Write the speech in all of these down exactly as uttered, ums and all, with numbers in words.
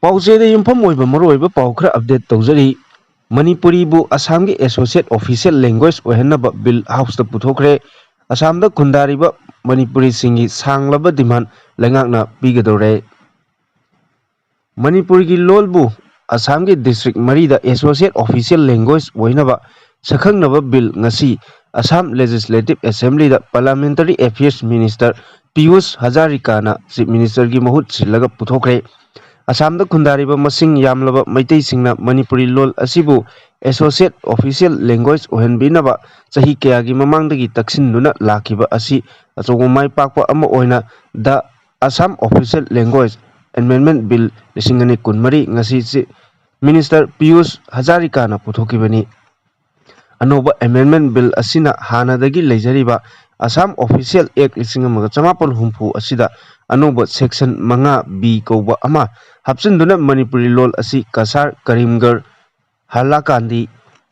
ꯄꯥꯎꯆꯦꯗ ꯌꯨꯝꯐꯝ ꯑꯣꯏꯕ ꯃꯔꯨꯑꯣꯏꯕ ꯄꯥꯎ ꯈꯔ ꯑꯞꯗꯦꯠ ꯇꯧꯖꯔꯤ꯫ ꯃꯅꯤꯄꯨꯔꯤꯕꯨ ꯑꯁꯥꯝꯒꯤ ꯑꯦꯁꯣꯁꯤꯌꯦꯠ ꯑꯣꯐꯤꯁꯤꯌꯦꯜ ꯂꯦꯡꯒ꯭ꯋꯦꯖ ꯑꯣꯏꯍꯟꯅꯕ ꯕꯤꯜ ꯍꯥꯎꯁꯇ ꯄꯨꯊꯣꯛꯈ꯭ꯔꯦ꯫ ꯑꯁꯥꯝꯗ ꯈꯨꯟꯗꯥꯔꯤꯕ ꯃꯅꯤꯄꯨꯔꯤꯁꯤꯡꯒꯤ ꯁꯥꯡꯂꯕ ꯗꯤꯃꯥꯟ ꯂꯩꯉꯥꯛꯅ ꯄꯤꯒꯗꯧꯔꯦ꯫ ꯃꯅꯤꯄꯨꯔꯒꯤ ꯂꯣꯜꯕꯨ ꯑꯁꯥꯝꯒꯤ ꯗꯤꯁꯇ꯭ꯔꯤꯛ ꯃꯔꯤꯗ ꯑꯦꯁꯣꯁꯤꯌꯦꯠ ꯑꯣꯐꯤꯁꯤꯌꯦꯜ ꯂꯦꯡꯒ꯭ꯋꯦꯖ ꯑꯣꯏꯅꯕ ꯁꯛꯈꯪꯅꯕ ꯕꯤꯜ ꯉꯁꯤ ꯑꯁꯥꯝ ꯂꯦꯖꯤꯁꯂꯦꯇꯤꯚ ꯑꯦꯁꯦꯝꯕ꯭ꯂꯤꯗ ꯄꯥꯔꯂꯤꯌꯥꯃꯦꯟꯇꯔꯤ ꯑꯦꯐꯤꯌꯔꯁ ꯃꯤꯅꯤꯁꯇꯔ ꯄꯤꯌꯨꯁ ꯍꯖꯥꯔꯤꯀꯥꯅ ꯆꯤꯐ ꯃꯤꯅꯤꯁꯇꯔꯒꯤ ꯃꯍꯨꯠ ꯁꯤꯜꯂꯒ ꯄꯨꯊꯣꯛꯈ꯭ꯔꯦ꯫ ꯑꯁꯥꯝꯗ ꯈꯨꯟꯗꯥꯔꯤꯕ ꯃꯁꯤꯡ ꯌꯥꯝꯂꯕ ꯃꯩꯇꯩꯁꯤꯡꯅ ꯃꯅꯤꯄꯨꯔꯤ ꯂꯣꯜ ꯑꯁꯤꯕꯨ ꯑꯦꯁꯣꯁꯤꯌꯦꯠ ꯑꯣꯐꯤꯁꯤꯌꯦꯜ ꯂꯦꯡꯒ꯭ꯋꯦꯖ ꯑꯣꯏꯍꯟꯕꯤꯅꯕ ꯆꯍꯤ ꯀꯌꯥꯒꯤ ꯃꯃꯥꯡꯗꯒꯤ ꯇꯛꯁꯤꯟꯗꯨꯅ ꯂꯥꯛꯈꯤꯕ ꯑꯁꯤ ꯑꯆꯧꯕ ꯃꯥꯏ ꯄꯥꯛꯄ ꯑꯃ ꯑꯣꯏꯅ the Assam official language amendment bill ꯂꯤꯁꯤꯡ ꯑꯅꯤ ꯀꯨꯟꯃꯔꯤ ꯉꯁꯤ ꯆꯤ-, ꯃꯤꯅꯤꯁꯇꯔ ꯄꯤꯌꯨꯁ ꯍꯖꯥꯔꯤꯀꯥꯅ ꯄꯨꯊꯣꯛꯈꯤꯕꯅꯤ꯫ ꯑꯅꯧꯕ ꯑꯦꯃꯦꯟꯗꯃꯦꯟꯠ ꯕꯤꯜ ꯑꯁꯤꯅ ꯍꯥꯟꯅꯗꯒꯤ ꯂꯩꯖꯔꯤꯕ ꯑꯁꯥꯝ ꯑꯣꯐꯤꯁꯤꯌꯦꯜ ꯑꯦꯛ ꯂꯤꯁꯤꯡ ꯑꯃꯒ ꯆꯃꯥꯄꯟ ꯍꯨꯝꯐꯨ ꯑꯁꯤꯗ ꯑꯅꯧꯕ ꯁꯦꯛꯁꯟ ꯃꯉꯥ ꯕꯤ ꯀꯧꯕ ꯑꯃ ꯍꯥꯞꯆꯤꯟꯗꯨꯅ ꯃꯅꯤꯄꯨꯔꯤ ꯂꯣꯜ ꯑꯁꯤ ꯀꯁꯥꯔ, ꯀꯔꯤꯝꯒꯔ, ꯍꯥꯏꯂꯥꯀꯥꯟꯗꯤ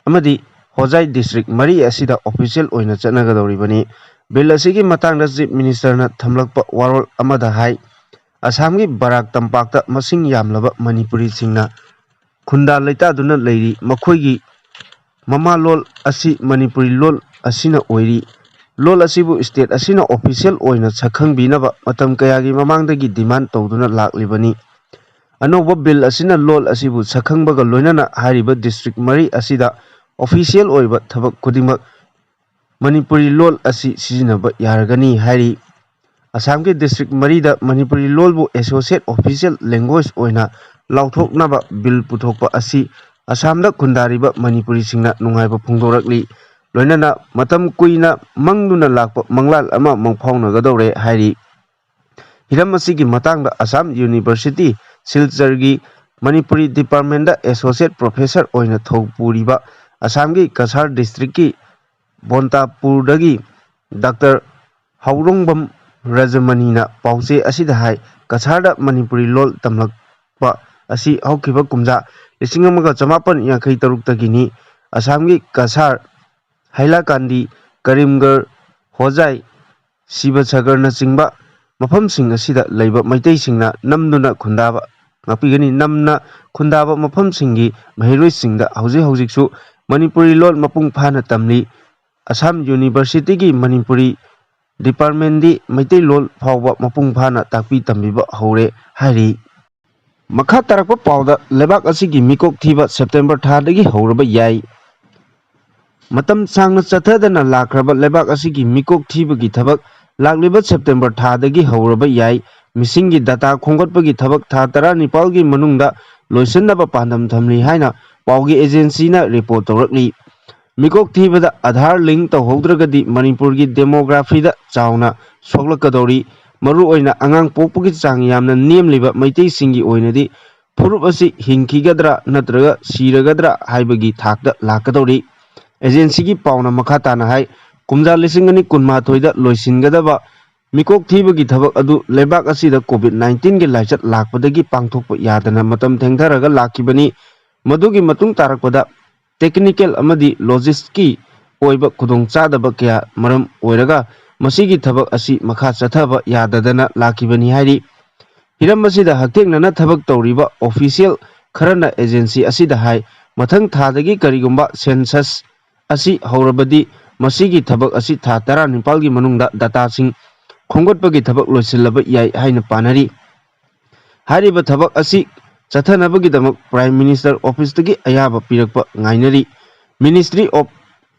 ꯑꯃꯗꯤ ꯍꯣꯖꯥꯏ ꯗꯤꯁꯇ꯭ꯔꯤꯛ ꯃꯔꯤ ꯑꯁꯤꯗ ꯑꯣꯐꯤꯁꯤꯌꯦꯜ ꯑꯣꯏꯅ ꯆꯠꯅꯒꯗꯧꯔꯤꯕꯅꯤ꯫ ꯕꯤꯜ ꯑꯁꯤꯒꯤ ꯃꯇꯥꯡꯗ ꯆꯤꯐ ꯃꯤꯅꯤꯁꯇꯔꯅ ꯊꯝꯂꯛꯄ ꯋꯥꯔꯣꯜ ꯑꯃꯗ ꯍꯥꯏ, ꯑꯁꯥꯝꯒꯤ ꯕꯔꯥꯛ ꯇꯝꯄꯥꯛꯇ ꯃꯁꯤꯡ ꯌꯥꯝꯂꯕ ꯃꯅꯤꯄꯨꯔꯤꯁꯤꯡꯅ ꯈꯨꯟꯗꯥ ꯂꯩꯇꯥꯗꯨꯅ ꯂꯩꯔꯤ꯫ ꯃꯈꯣꯏꯒꯤ ꯃꯃꯥ ꯂꯣꯜ ꯑꯁꯤ ꯃꯅꯤꯄꯨꯔꯤ ꯂꯣꯜ ꯑꯁꯤꯅ ꯑꯣꯏꯔꯤ꯫ ꯂꯣꯜ ꯑꯁꯤꯕꯨ ꯁ꯭ꯇꯦꯠ ꯑꯁꯤꯅ ꯑꯣꯐꯤꯁꯤꯌꯦꯜ ꯑꯣꯏꯅ ꯁꯛꯈꯪꯕꯤꯅꯕ ꯃꯇꯝ ꯀꯌꯥꯒꯤ ꯃꯃꯥꯡꯗꯒꯤ ꯗꯤꯃꯥꯟ ꯇꯧꯗꯨꯅ ꯂꯥꯛꯂꯤꯕꯅꯤ꯫ ꯑꯅꯧꯕ ꯕꯤꯜ ꯑꯁꯤꯅ ꯂꯣꯜ ꯑꯁꯤꯕꯨ ꯁꯛꯈꯪꯕꯒ ꯂꯣꯏꯅꯅ ꯍꯥꯏꯔꯤꯕ ꯗꯤꯁꯇ꯭ꯔꯤꯛ ꯃꯔꯤ ꯑꯁꯤꯗ ꯑꯣꯐꯤꯁꯤꯌꯦꯜ ꯑꯣꯏꯕ ꯊꯕꯛ ꯈꯨꯗꯤꯡꯃꯛ ꯃꯅꯤꯄꯨꯔꯤ ꯂꯣꯜ ꯑꯁꯤ ꯁꯤꯖꯤꯟꯅꯕ ꯌꯥꯔꯒꯅꯤ ꯍꯥꯏꯔꯤ꯫ ꯑꯁꯥꯝꯒꯤ ꯗꯤꯁꯇ꯭ꯔꯤꯛ ꯃꯔꯤꯗ ꯃꯅꯤꯄꯨꯔꯤ ꯂꯣꯜꯕꯨ ꯑꯦꯁꯣꯁꯤꯌꯦꯠ ꯑꯣꯐꯤꯁꯤꯌꯦꯜ ꯂꯦꯡꯒ꯭ꯋꯦꯖ ꯑꯣꯏꯅ ꯂꯥꯎꯊꯣꯛꯅꯕ ꯕꯤꯜ ꯄꯨꯊꯣꯛꯄ ꯑꯁꯤ ꯑꯁꯥꯝꯗ ꯈꯨꯟꯗꯥꯔꯤꯕ ꯃꯅꯤꯄꯨꯔꯤꯁꯤꯡꯅ ꯅꯨꯡꯉꯥꯏꯕ ꯐꯣꯡꯗꯣꯔꯛꯂꯤ꯫ ꯂꯣꯏꯅꯅ ꯃꯇꯝ ꯀꯨꯏꯅ ꯃꯪꯗꯨꯅ ꯂꯥꯛꯄ ꯃꯪꯂꯥꯟ ꯑꯃ ꯃꯪꯐꯥꯎꯅꯒꯗꯧꯔꯦ ꯍꯥꯏꯔꯤ꯫ ꯍꯤꯔꯝ ꯑꯁꯤꯒꯤ ꯃꯇꯥꯡꯗ ꯑꯁꯥꯝ ꯌꯨꯅꯤꯚꯔꯁꯤꯇꯤ ꯁꯤꯜꯆꯔꯒꯤ ꯃꯅꯤꯄꯨꯔꯤ ꯗꯤꯄꯥꯔꯠꯃꯦꯟꯗ ꯑꯦꯁꯣꯁꯤꯌꯦꯠ ꯄ꯭ꯔꯣꯐꯦꯁꯔ ꯑꯣꯏꯅ ꯊꯧ ꯄꯨꯔꯤꯕ ꯑꯁꯥꯝꯒꯤ ꯀꯁꯥꯔ ꯗꯤꯁꯇ꯭ꯔꯤꯛꯀꯤ ꯕꯣꯟꯇꯥꯄꯨꯔꯗꯒꯤ ꯗꯥꯛꯇꯔ ꯍꯥꯎꯔꯣꯡꯕꯝ ꯔꯖꯃꯅꯤꯅ ꯄꯥꯎꯆꯦ ꯑꯁꯤꯗ ꯍꯥꯏ, ꯀꯁꯥꯔꯗ ꯃꯅꯤꯄꯨꯔꯤ ꯂꯣꯜ ꯇꯝꯂꯛꯄ ꯑꯁꯤ ꯍꯧꯈꯤꯕ ꯀꯨꯝꯖꯥ ꯂꯤꯁꯤꯡ ꯑꯃꯒ ꯆꯃꯥꯄꯟ ꯌꯥꯡꯈꯩ ꯇꯔꯨꯛꯇꯒꯤꯅꯤ꯫ ꯑꯁꯥꯝꯒꯤ ꯀꯁꯥꯔ, ꯍꯥꯏꯂꯥꯀꯥꯟꯗꯤ, ꯀꯔꯤꯝꯒꯔ, ꯍꯣꯖꯥꯏ, ꯁꯤꯕꯁꯒꯔꯅꯆꯤꯡꯕ ꯃꯐꯝꯁꯤꯡ ꯑꯁꯤꯗ ꯂꯩꯕ ꯃꯩꯇꯩꯁꯤꯡꯅ ꯅꯝꯗꯨꯅ ꯈꯨꯟꯗꯥꯕ ꯉꯥꯛꯄꯤꯒꯅꯤ꯫ ꯅꯝꯅ ꯈꯨꯟꯗꯥꯕ ꯃꯐꯝꯁꯤꯡꯒꯤ ꯃꯍꯩꯔꯣꯏꯁꯤꯡꯗ ꯍꯧꯖꯤꯛ ꯍꯧꯖꯤꯛꯁꯨ ꯃꯅꯤꯄꯨꯔꯤ ꯂꯣꯟ ꯃꯄꯨꯡ ꯐꯥꯅ ꯇꯝꯂꯤ꯫ ꯑꯁꯥꯝ ꯌꯨꯅꯤꯚꯔꯁꯤꯇꯤꯒꯤ ꯃꯅꯤꯄꯨꯔꯤ ꯗꯤꯄꯥꯔꯠꯃꯦꯟꯗꯤ ꯃꯩꯇꯩꯂꯣꯟ ꯐꯥꯎꯕ ꯃꯄꯨꯡ ꯐꯥꯅ ꯇꯥꯛꯄꯤ ꯇꯝꯕꯤꯕ ꯍꯧꯔꯦ ꯍꯥꯏꯔꯤ꯫ ꯃꯈꯥ ꯇꯥꯔꯛꯄ ꯄꯥꯎꯗ, ꯂꯩꯕꯥꯛ ꯑꯁꯤꯒꯤ ꯃꯤꯀꯣꯛ ꯊꯤꯕ ꯁꯦꯞꯇꯦꯝꯕꯔ ꯊꯥꯗꯒꯤ ꯍꯧꯔꯕ ꯌꯥꯏ꯫ ꯃꯇꯝ ꯁꯥꯡꯅ ꯆꯠꯊꯗꯅ ꯂꯥꯛꯈ꯭ꯔꯕ ꯂꯩꯕꯥꯛ ꯑꯁꯤꯒꯤ ꯃꯤꯀꯣꯛ ꯊꯤꯕꯒꯤ ꯊꯕꯛ ꯂꯥꯛꯂꯤꯕ ꯁꯦꯞꯇꯦꯝꯕꯔ ꯊꯥꯗꯒꯤ ꯍꯧꯔꯕ ꯌꯥꯏ꯫ ꯃꯤꯁꯤꯡꯒꯤ ꯗꯇꯥ ꯈꯣꯝꯒꯠꯄꯒꯤ ꯊꯕꯛ ꯊꯥ ꯇꯔꯥꯅꯤꯄꯥꯜꯒꯤ ꯃꯅꯨꯡꯗ ꯂꯣꯏꯁꯤꯟꯅꯕ ꯄꯥꯟꯗꯝ ꯊꯝꯂꯤ ꯍꯥꯏꯅ ꯄꯥꯎꯒꯤ ꯑꯦꯖꯦꯟꯁꯤꯅ ꯔꯤꯄꯣꯔꯠ ꯇꯧꯔꯛꯂꯤ꯫ ꯃꯤꯀꯣꯛ ꯊꯤꯕꯗ ꯑꯥꯙꯥꯔ ꯂꯤꯡ ꯇꯧꯍꯧꯗ꯭ꯔꯒꯗꯤ ꯃꯅꯤꯄꯨꯔꯒꯤ ꯗꯦꯃꯣꯒ꯭ꯔꯥꯐꯤꯗ ꯆꯥꯎꯅ ꯁꯣꯛꯂꯛꯀꯗꯧꯔꯤ꯫ ꯃꯔꯨꯑꯣꯏꯅ ꯑꯉꯥꯡ ꯄꯣꯛꯄꯒꯤ ꯆꯥꯡ ꯌꯥꯝꯅ ꯅꯦꯝꯂꯤꯕ ꯃꯩꯇꯩꯁꯤꯡꯒꯤ ꯑꯣꯏꯅꯗꯤ ꯐꯨꯔꯨꯞ ꯑꯁꯤ ꯍꯤꯡꯈꯤꯒꯗ꯭ꯔꯥ ꯅꯠꯇ꯭ꯔꯒ ꯁꯤꯔꯒꯗ꯭ꯔꯥ ꯍꯥꯏꯕꯒꯤ ꯊꯥꯛꯇ ꯂꯥꯛꯀꯗꯧꯔꯤ꯫ ꯑꯦꯖꯦꯟꯁꯤꯒꯤ ꯄꯥꯎꯅ ꯃꯈꯥ ꯇꯥꯅ ꯍꯥꯏ, ꯀꯨꯝꯖꯥ ꯂꯤꯁꯤꯡ ꯑꯅꯤ ꯀꯨꯟꯃꯥꯊꯣꯏꯗ ꯂꯣꯏꯁꯤꯟꯒꯗꯕ ꯃꯤꯀꯣꯛ ꯊꯤꯕꯒꯤ ꯊꯕꯛ ꯑꯗꯨ ꯂꯩꯕꯥꯛ ꯑꯁꯤꯗ ꯀꯣꯚꯤꯗ ꯅꯥꯏꯟꯇꯤꯟꯒꯤ ꯂꯥꯏꯆꯠ ꯂꯥꯛꯄꯗꯒꯤ ꯄꯥꯡꯊꯣꯛꯄ ꯌꯥꯗꯅ ꯃꯇꯝ ꯊꯦꯡꯊꯔꯒ ꯂꯥꯛꯈꯤꯕꯅꯤ꯫ ꯃꯗꯨꯒꯤ ꯃꯇꯨꯡ ꯇꯥꯔꯛꯄꯗ ꯇꯦꯛꯅꯤꯀꯦꯜ ꯑꯃꯗꯤ ꯂꯣꯖꯤꯁꯀꯤ ꯑꯣꯏꯕ ꯈꯨꯗꯣꯡꯆꯥꯗꯕ ꯀꯌꯥ ꯃꯔꯝ ꯑꯣꯏꯔꯒ ꯃꯁꯤꯒꯤ ꯊꯕꯛ ꯑꯁꯤ ꯃꯈꯥ ꯆꯠꯊꯕ ꯌꯥꯗꯗꯅ ꯂꯥꯛꯈꯤꯕꯅꯤ ꯍꯥꯏꯔꯤ꯫ ꯍꯤꯔꯝ ꯑꯁꯤꯗ ꯍꯛꯊꯦꯡꯅꯅ ꯊꯕꯛ ꯇꯧꯔꯤꯕ ꯑꯣꯐꯤꯁꯤꯌꯦꯜ ꯈꯔꯅ ꯑꯦꯖꯦꯟꯁꯤ ꯑꯁꯤꯗ ꯍꯥꯏ, ꯃꯊꯪ ꯊꯥꯗꯒꯤ ꯀꯔꯤꯒꯨꯝꯕ ꯁꯦꯟꯁꯁ ꯑꯁꯤ ꯍꯧꯔꯕꯗꯤ ꯃꯁꯤꯒꯤ ꯊꯕꯛ ꯑꯁꯤ ꯊꯥ ꯇꯔꯥꯅꯤꯄꯥꯜꯒꯤ ꯃꯅꯨꯡꯗ ꯗꯇꯥꯁꯤꯡ ꯈꯣꯝꯒꯠꯄꯒꯤ ꯊꯕꯛ ꯂꯣꯏꯁꯤꯜꯂꯕ ꯌꯥꯏ ꯍꯥꯏꯅ ꯄꯥꯅꯔꯤ꯫ ꯍꯥꯏꯔꯤꯕ ꯊꯕꯛ ꯑꯁꯤ ꯆꯠꯊꯅꯕꯒꯤꯗꯃꯛ ꯄ꯭ꯔꯥꯏꯝ ꯃꯤꯅꯤꯁꯇꯔ ꯑꯣꯐꯤꯁꯇꯒꯤ ꯑꯌꯥꯕ ꯄꯤꯔꯛꯄ ꯉꯥꯏꯅꯔꯤ꯫ Ministry of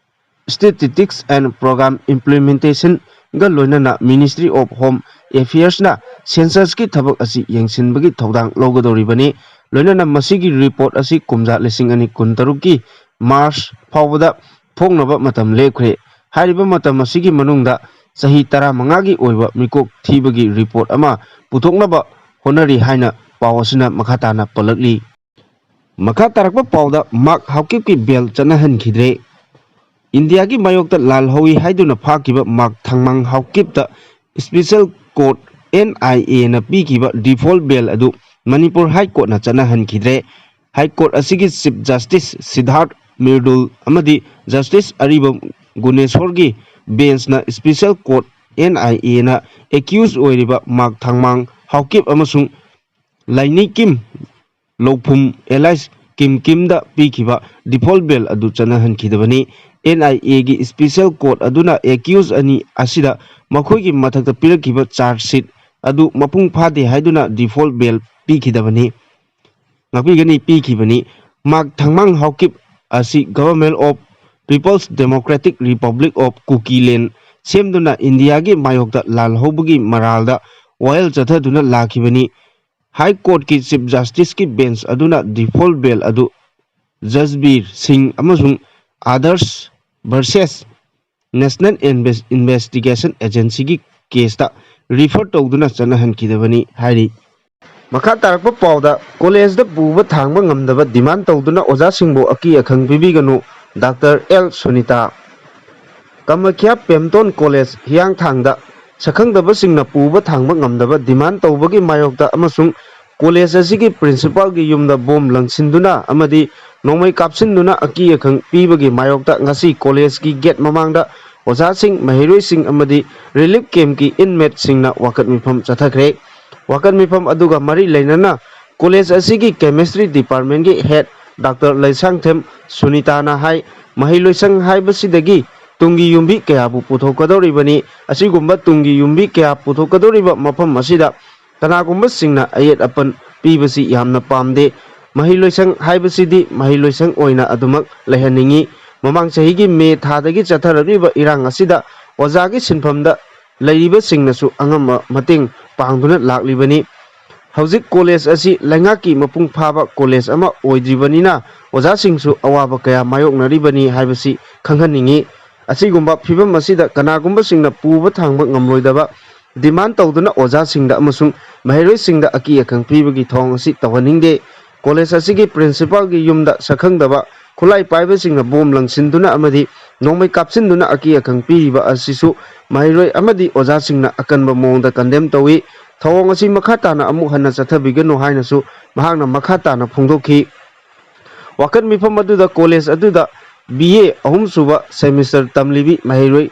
Statistics and Program Implementationꯒ ꯂꯣꯏꯅꯅ Ministry of Home Affairsꯅ ꯁꯦꯟꯁꯁꯀꯤ ꯊꯕꯛ ꯑꯁꯤ ꯌꯦꯡꯁꯤꯟꯕꯒꯤ ꯊꯧꯗꯥꯡ ꯂꯧꯒꯗꯧꯔꯤꯕꯅꯤ꯫ ꯂꯣꯏꯅꯅ ꯃꯁꯤꯒꯤ ꯔꯤꯄꯣꯔꯠ ꯑꯁꯤ ꯀꯨꯝꯖꯥ ꯂꯤꯁꯤꯡ ꯑꯅꯤ ꯀꯨꯟꯇꯔꯨꯛꯀꯤ ꯃꯥꯔꯆ ꯐꯥꯎꯕꯗ ꯐꯣꯡꯅꯕ ꯃꯇꯝ ꯂꯦꯞꯈ꯭ꯔꯦ꯫ ꯍꯥꯏꯔꯤꯕ ꯃꯇꯝ ꯑꯁꯤꯒꯤ ꯃꯅꯨꯡꯗ ꯆꯍꯤ ꯇꯔꯥꯃꯉꯥꯒꯤ ꯑꯣꯏꯕ ꯃꯤꯀꯣꯛ ꯊꯤꯕꯒꯤ ꯔꯤꯄꯣꯔꯠ ꯑꯃ ꯄꯨꯊꯣꯛꯅꯕ ꯍꯣꯠꯅꯔꯤ ꯍꯥꯏꯅ ꯄꯥꯎ ꯑꯁꯤꯅ ꯃꯈꯥ ꯇꯥꯅ ꯄꯜꯂꯛꯂꯤ꯫ ꯃꯈꯥ ꯇꯥꯔꯛꯄ ꯄꯥꯎꯗ, ꯃꯥꯛ ꯍꯥꯎꯀꯤꯞꯀꯤ ꯕꯦꯜ ꯆꯠꯅꯍꯟꯈꯤꯗ꯭ꯔꯦ꯫ ꯏꯟꯗꯤꯌꯥꯒꯤ ꯃꯥꯌꯣꯛꯇ ꯂꯥꯜꯍꯧꯏ ꯍꯥꯏꯗꯨꯅ ꯐꯥꯈꯤꯕ ꯃꯥꯛ ꯊꯥꯡꯃꯥꯡ ꯍꯥꯎꯀꯤꯞꯇ ꯏꯁꯄꯤꯁꯦꯜ ꯀꯣꯔꯠ, ꯑꯦꯟ ꯑꯥꯏ ꯑꯦꯅ ꯄꯤꯈꯤꯕ ꯗꯤꯐꯣꯜꯠ ꯕꯦꯜ ꯑꯗꯨ ꯃꯅꯤꯄꯨꯔ ꯍꯥꯏ ꯀꯣꯔꯠꯅ ꯆꯠꯅꯍꯟꯈꯤꯗ꯭ꯔꯦ꯫ ꯍꯥꯏ ꯀꯣꯔꯠ ꯑꯁꯤꯒꯤ ꯆꯤꯐ ꯖꯁꯇꯤꯁ ꯁꯤꯗꯥꯔꯊ ꯃꯤꯔꯗꯨꯜ ꯑꯃꯗꯤ ꯖꯁꯇꯤꯁ ꯑꯔꯤꯕꯝ ꯒꯨꯅꯦꯁꯣꯔꯒꯤ ꯕꯦꯟꯁꯅ ꯏꯁꯄꯤꯁꯦꯜ ꯀꯣꯔꯠ, ꯑꯦꯟ ꯑꯥꯏ ꯑꯦꯅ ꯑꯦꯀ꯭ꯌꯨꯁ ꯑꯣꯏꯔꯤꯕ ꯃꯥꯛ ꯊꯥꯡꯃꯥꯡ ꯍꯥꯎꯀꯤꯞ ꯑꯃꯁꯨꯡ ꯂꯥꯏꯅꯤꯀꯤꯝ ꯂꯧꯐꯨꯝ alias ꯀꯤꯝ ꯀꯤꯝꯗ ꯄꯤꯈꯤꯕ default bail ꯑꯗꯨ ꯆꯠꯅꯍꯟꯈꯤꯗꯕꯅꯤ꯫ NIAꯒꯤ special court ꯑꯗꯨꯅ accused ꯑꯅꯤ ꯑꯁꯤꯗ ꯃꯈꯣꯏꯒꯤ ꯃꯊꯛꯇ ꯄꯤꯔꯛꯈꯤꯕ charge sheet ꯑꯗꯨ ꯃꯄꯨꯡ ꯐꯥꯗꯦ ꯍꯥꯏꯗꯨꯅ default bail ꯄꯤꯈꯤꯗꯕꯅꯤ꯫ ꯉꯥꯛꯄꯤꯒꯅꯤ, ꯄꯤꯈꯤꯕꯅꯤ꯫ ꯃꯥꯛ ꯊꯥꯡꯃꯥꯡ ꯍꯥꯎꯀꯤꯞ ꯑꯁꯤ Government of People's Democratic Republic of Kukiland ꯁꯦꯝꯗꯨꯅ ꯏꯟꯗꯤꯌꯥꯒꯤ ꯃꯥꯌꯣꯛꯇ ꯂꯥꯜꯍꯧꯕꯒꯤ ꯃꯔꯥꯜꯗ ꯋꯥꯌꯦꯜ ꯆꯠꯊꯗꯨꯅ ꯂꯥꯛꯈꯤꯕꯅꯤ꯫ High Courtꯀꯤ Chief Justiceꯀꯤ bench ꯑꯗꯨꯅ default bail ꯑꯗꯨ ꯖꯁꯕꯤꯔ ꯁꯤꯡ ꯑꯃꯁꯨꯡ Others versus National Inves- Investigation Agencyꯒꯤ caseꯇ refer ꯇꯧꯗꯨꯅ ꯆꯠꯅꯍꯟꯈꯤꯗꯕꯅꯤ ꯍꯥꯏꯔꯤ꯫ ꯃꯈꯥ ꯇꯥꯔꯛꯄ ꯄꯥꯎꯗ, ꯀꯣꯂꯦꯖꯇ ꯄꯨꯕ ꯊꯥꯡꯕ ꯉꯝꯗꯕ demand ꯇꯧꯗꯨꯅ ꯑꯣꯖꯥꯁꯤꯡꯕꯨ ꯑꯀꯤ ꯑꯈꯪ ꯄꯤꯕꯤꯒꯅꯨ, doctor L Sunita. Kamakhya Pemton college ꯍꯤꯌꯥꯡꯊꯥꯡꯗ ꯁꯛꯈꯪꯗꯕꯁꯤꯡꯅ ꯄꯨꯕ ꯊꯥꯡꯕ ꯉꯝꯗꯕ demand ꯇꯧꯕꯒꯤ ꯃꯥꯌꯣꯛꯇ ꯑꯃꯁꯨꯡ ꯀꯣꯂꯦꯖ ꯑꯁꯤꯒꯤ principalꯒꯤ ꯌꯨꯝꯗ ꯕꯣꯝ ꯂꯪꯁꯤꯟꯗꯨꯅ ꯑꯃꯗꯤ ꯅꯣꯡꯃꯩ ꯀꯥꯞꯁꯤꯟꯗꯨꯅ ꯑꯀꯤ ꯑꯈꯪ ꯄꯤꯕꯒꯤ ꯃꯥꯌꯣꯛꯇ ꯉꯁꯤ ꯀꯣꯂꯦꯖꯀꯤ gate ꯃꯃꯥꯡꯗ ꯑꯣꯖꯥꯁꯤꯡ, ꯃꯍꯩꯔꯣꯏꯁꯤꯡ ꯑꯃꯗꯤ relief campꯀꯤ inmateꯁꯤꯡꯅ ꯋꯥꯀꯠ ꯃꯤꯐꯝ ꯆꯠꯊꯈ꯭ꯔꯦ꯫ ꯋꯥꯀꯠ ꯃꯤꯐꯝ ꯑꯗꯨꯒ ꯃꯔꯤ ꯂꯩꯅꯅ ꯀꯣꯂꯦꯖ ꯑꯁꯤꯒꯤ chemistry departmentꯀꯤ head ꯗꯥꯛꯇꯔ ꯂꯩꯁꯥꯡꯊꯦꯝ ꯁꯨꯅꯤꯇꯥꯅ ꯍꯥꯏ, ꯃꯍꯩꯂꯣꯏꯁꯪ ꯍꯥꯏꯕꯁꯤꯗꯒꯤ ꯇꯨꯡꯒꯤ ꯌꯨꯝꯕꯤ ꯀꯌꯥꯕꯨ ꯄꯨꯊꯣꯛꯀꯗꯧꯔꯤꯕꯅꯤ꯫ ꯑꯁꯤꯒꯨꯝꯕ ꯇꯨꯡꯒꯤ ꯌꯨꯝꯕꯤ ꯀꯌꯥ ꯄꯨꯊꯣꯛꯀꯗꯧꯔꯤꯕ ꯃꯐꯝ ꯑꯁꯤꯗ ꯀꯅꯥꯒꯨꯝꯕꯁꯤꯡꯅ ꯑꯌꯦꯠ ꯑꯄꯟ ꯄꯤꯕꯁꯤ ꯌꯥꯝꯅ ꯄꯥꯝꯗꯦ꯫ ꯃꯍꯩꯂꯣꯏꯁꯪ ꯍꯥꯏꯕꯁꯤꯗꯤ ꯃꯍꯩꯂꯣꯏꯁꯪ ꯑꯣꯏꯅ ꯑꯗꯨꯃꯛ ꯂꯩꯍꯟꯅꯤꯡꯏ꯫ ꯃꯃꯥꯡ ꯆꯍꯤꯒꯤ ꯃꯦ ꯊꯥꯗꯒꯤ ꯆꯠꯊꯔꯛꯂꯤꯕ ꯏꯔꯥꯡ ꯑꯁꯤꯗ ꯑꯣꯖꯥꯒꯤ ꯁꯤꯟꯐꯝꯗ ꯂꯩꯔꯤꯕꯁꯤꯡꯅꯁꯨ ꯑꯉꯝꯕ ꯃꯇꯦꯡ ꯄꯥꯡꯗꯨꯅ ꯂꯥꯛꯂꯤꯕꯅꯤ꯫ ꯍꯧꯖꯤꯛ ꯀꯣꯂꯦꯖ ꯑꯁꯤ ꯂꯩꯉꯥꯛꯀꯤ ꯃꯄꯨꯡ ꯐꯥꯕ ꯀꯣꯂꯦꯖ ꯑꯃ ꯑꯣꯏꯗ꯭ꯔꯤꯕꯅꯤꯅ ꯑꯣꯖꯥꯁꯤꯡꯁꯨ ꯑꯋꯥꯕ ꯀꯌꯥ ꯃꯥꯌꯣꯛꯅꯔꯤꯕꯅꯤ ꯍꯥꯏꯕꯁꯤ ꯈꯪꯍꯟꯅꯤꯡꯏ꯫ ꯑꯁꯤꯒꯨꯝꯕ ꯐꯤꯕꯝ ꯑꯁꯤꯗ ꯀꯅꯥꯒꯨꯝꯕꯁꯤꯡꯅ ꯄꯨꯕ ꯊꯥꯡꯕ ꯉꯝꯂꯣꯏꯗꯕ demand ꯇꯧꯗꯨꯅ ꯑꯣꯖꯥꯁꯤꯡꯗ ꯑꯃꯁꯨꯡ ꯃꯍꯩꯔꯣꯏꯁꯤꯡꯗ ꯑꯀꯤ ꯑꯈꯪ ꯄꯤꯕꯒꯤ ꯊꯧꯑꯣꯡ ꯑꯁꯤ ꯇꯧꯍꯟꯅꯤꯡꯗꯦ꯫ ꯀꯣꯂꯦꯖ ꯑꯁꯤꯒꯤ principalꯒꯤ ꯌꯨꯝꯗ ꯁꯛꯈꯪꯗꯕ ꯈꯨꯠꯂꯥꯏ ꯄꯥꯏꯕꯁꯤꯡꯅ ꯕꯣꯝ ꯂꯪꯁꯤꯟꯗꯨꯅ ꯑꯃꯗꯤ ꯅꯣꯡꯃꯩ ꯀꯥꯞꯁꯤꯟꯗꯨꯅ ꯑꯀꯤ ꯑꯈꯪ ꯄꯤꯔꯤꯕ ꯑꯁꯤꯁꯨ ꯃꯍꯩꯔꯣꯏ ꯑꯃꯗꯤ ꯑꯣꯖꯥꯁꯤꯡꯅ ꯑꯀꯟꯕ ꯃꯑꯣꯡꯗ condemn ꯇꯧꯏ꯫ ꯊꯧꯑꯣꯡ ꯑꯁꯤ ꯃꯈꯥ ꯇꯥꯅ ꯑꯃꯨꯛ ꯍꯟꯅ ꯆꯠꯊꯕꯤꯒꯅꯨ ꯍꯥꯏꯅꯁꯨ ꯃꯍꯥꯛꯅ ꯃꯈꯥ ꯇꯥꯅ ꯐꯣꯡꯗꯣꯛꯈꯤ꯫ ꯋꯥꯀꯠ ꯃꯤꯐꯝ ꯑꯗꯨꯗ ꯀꯣꯂꯦꯖ ꯑꯗꯨꯗ BA ꯑꯍꯨꯝꯁꯨꯕ semester ꯇꯝꯂꯤꯕꯤ ꯃꯍꯩꯔꯣꯏ